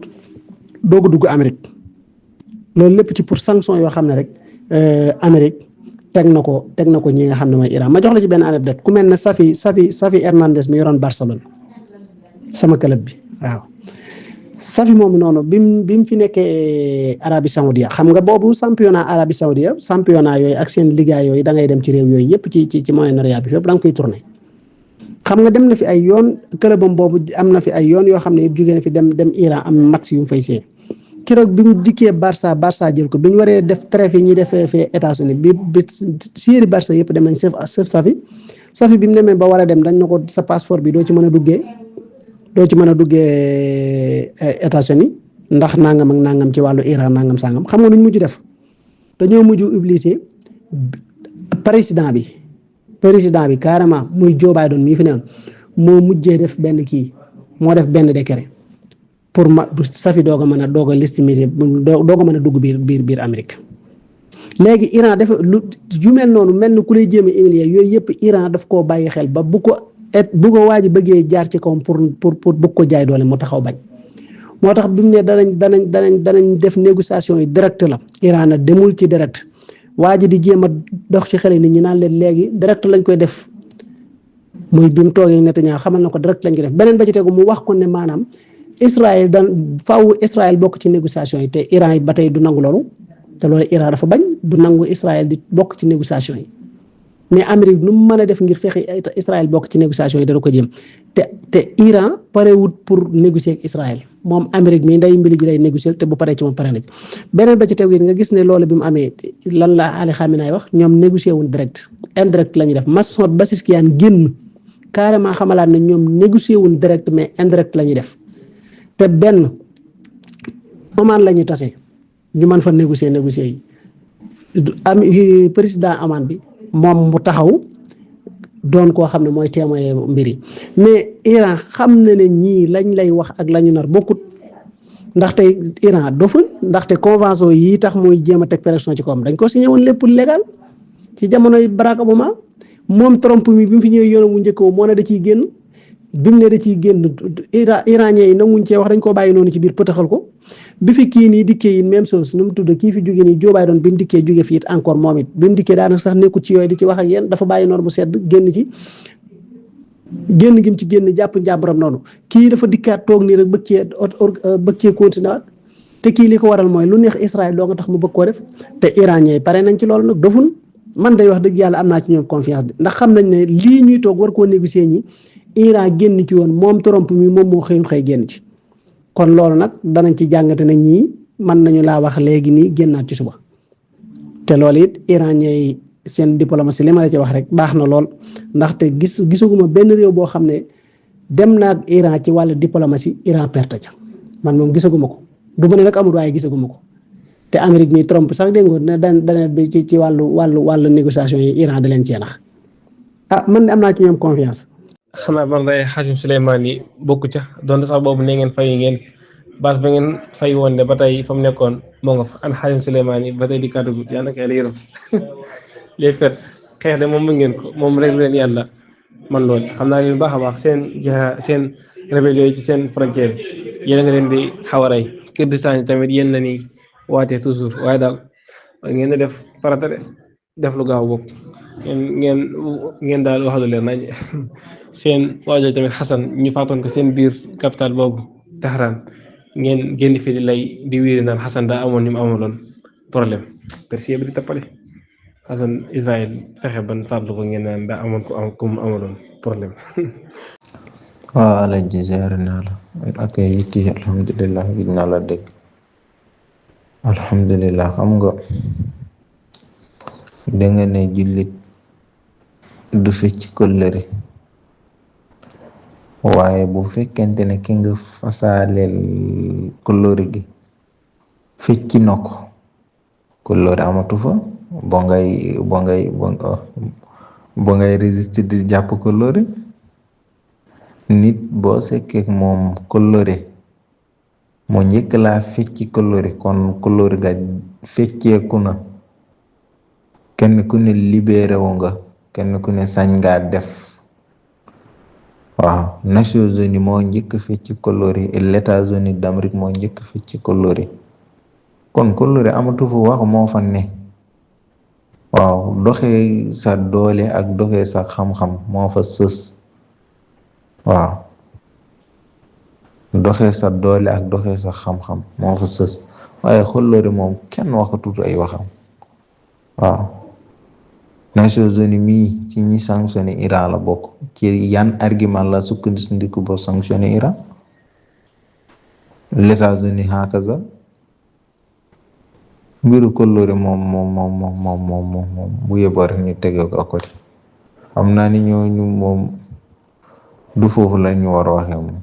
dugg Amérique loolu lépp ci pour sanction yoo xam ne rek Amérique teg na ko ñi nga xam ne mooy Iran ma jox la ci benn anecdote ku mel ne Xavi Hernandez mi yoroon Barcelone sama club bi waaw Xavi moom noonu bi mu fi nekkee Arabie Saoudite xam nga boobu championnat Arabie Saoudite championnat yooyu ak seen liga yooyu da ngay dem ci réew yooyu yëpp ci Moyen-Orient bi fépp da nga fiy tourné xam nga dem na fi ay yoon clubam boobu am na fi ay yoon yoo xam ne jóge na fi dem Iran am match yu mu fay see keroog bi mu dikkee Barça jël ko bi ñu waree def trêve yi ñuy defee fee États-Unis bi série Barça yëpp dem nañ sauf Xavi bi mu demee ba war a dem dañ na ko sa passeport bi doo ci mën a duggee États-Unis ndax nangam ak nangam ci wàllu Iran nangam sangam xam nga nuñ mujj def dañoo mujj obligé président bi carrément muy Joe Biden mii fi newoon moo mujjee def benn décret pour Xavi doog a mën a légitimiser doog a mën a dugg biir Amérique léegi Iran dafa lu yu mel noonu mel ni ku lay jéem a humilier yooyu yëpp Iran daf koo bàyyi xel ba bu ko waa ji bëggee jaar ci kawam pour bëgg ko jaay doole mu taxaw bañ moo tax bi mu ne danañ def négociation yi direct la Iran na demul ci direct waa ji di jéem a dox ci xel nit ñi naan leen léegi direct lañ koy def muy bi mu toogee Netanyahu xamal na ko direct lañ koy def beneen ba ci tegu mu wax ko ne maanaam Israël faaw Israël bokk ci négociation yi te Iran yi ba tey du nangu loolu te loolu Iran dafa bañ du nangu Israël di bokk ci négociation yi mais Amérique nu mu mën a def ngir fexe Israël bokk ci négociation yi dana ko jéem te Iran parewut pour négocier ak Israël moom Amérique mii nday mbili ji lay négocier te bu paree ci moom pare na ci beneen ba ci tegu nga gis ne loolu bi mu amee lan la Ali Khamenei wax ñoom négocier wuñ direct indirect la ñuy def Massoud Pezeshkian génn carrément xamalaat ne ñoom négocier wuñ direct mais indirect la ñuy def te benn Oman la ñuy tase ñu mën fa négocier yi am président Oman bi moom mu taxaw doon koo xam ne mooy témoin mbir yi mais Iran xam na ne ñii lañ lay wax ak lañu nar bokkut ndaxte Iran doful ndaxte convention yi tax muy jéem a teg pression ci kawam dañ ko signé woon lépp légal ci jamonoy Barack Obama moom Trump mi bi mu fi ñëwee yoon mu njëkk moo ne da ciy génn bi mu ne da ciy génn iranien yi nanguñ cee wax dañ koo bàyyi noonu ci biir pëtaxal ko bi fi kii nii dikkee it même chose nu mu tudd kii fi jóge nii Joe Biden bi mu dikkee jóge fi it encore moom it bi mu dikkee daanaka sax nekkut ci yooyu di ci wax ak yéen dafa bàyyi noonu mu sedd génn ci génn gi mu ci génn jàpp njàmbaram noonu kii dafa dikkaat toog nii rek bëgg cee continuer te kii li ko waral mooy lu neex Israël doo nga tax mu bëgg koo def te iranien yi pare nañ ci loolu nag dofun man day wax dëgg yàlla am naa ci ñoom confiance ndax xam nañ ne lii ñuy toog war koo négocier ñi Iran génn ci woon moom Trump mi moom moo xëyul xëy génn ci kon loolu nag danañ ci jàngate nañ ñii mën nañu laa wax léegi nii génnaat ci suba te loolu it iranien yi seen diplomatie li ma la ci wax rek baax na lool ndaxte gisuguma benn réew boo xam ne dem na ak Iran ci wàllu diplomatie Iran perte ca man moom gisaguma ko du ma ne nag amul waaye gisaguma ko te Amérique mi Trump sax dégg nga dana bi ci wàllu négociation yi Iran da leen cee nax man de am naa ci ñoom confiance. xanaa man day Hashim Souleymane yi bokku ca donte sax boobu ne ngeen fay ngeen base ba ngeen fay woon ne ba tey fa mu nekkoon moo nga fa an Hashim Souleymane yi ba tey di kàddu yaa naka yàlla yërëm les Perses xeex de moom mën ngeen ko moom rek leen yàlla man loolu xam naa leen baax a baax seen rébellion yi ci seen frontière yéen a nga leen di xaw a rey Kurdistan yi tamit yéen la ni waatee toujours waaye daal ngeen di def farata de def lu gaaw bokk ngeen daal wax lu leer nañ seen waajal tamit Xasan ñu faatoon ko seen biir capital boobu Tahran ngeen génn fi di lay di wiiri naan Xasan daa amoon ñu mu amaloon problème Perse bi di tappale Xasan Israël fexe ban faatlu ko ngeen naan daa amoon ku mu amaloon problème. waaw Alaaji ziar naa la ak yitti alhamdulilah gis naa la dégg alhamdulilah xam nga danga ne jullit du fecc kóllëre waaye bu fekkente ne ki nga fasaaleel kóllëre gi fecci na ko kóllëre amatu fa bo ngay résister di jàpp kóllëre nit boo sekkeek moom kóllëre mu njëkk laa fecci kóllëre kon kóllëre ga fecceeku na kenn ku ne libéré wu nga kenn ku ne sañ ngaa def waaw Nations Unies moo njëkk fecci kóllëre et l'États-Unis d'Amérique moo njëkk fecci kóllëre kon kóllëre amatu fu wax moo fa ne waaw doxee sa doole ak doxee sa xam-xam moo fa sës waaw doxee sa doole ak doxee sa xam-xam moo fa sës waaye kóllëre moom kenn waxatut ay waxam waaw Nations Unies mii ci ñi sanctionné Iran la bokk ci yan argument la sukkandiku ba sanctionné Iran l'États-Unis hakaza mbiru kóllëre moom bu yeboo rek ñu tege ko à côté xam naa ni ñooñu moom du foofu la ñu war a waxee moom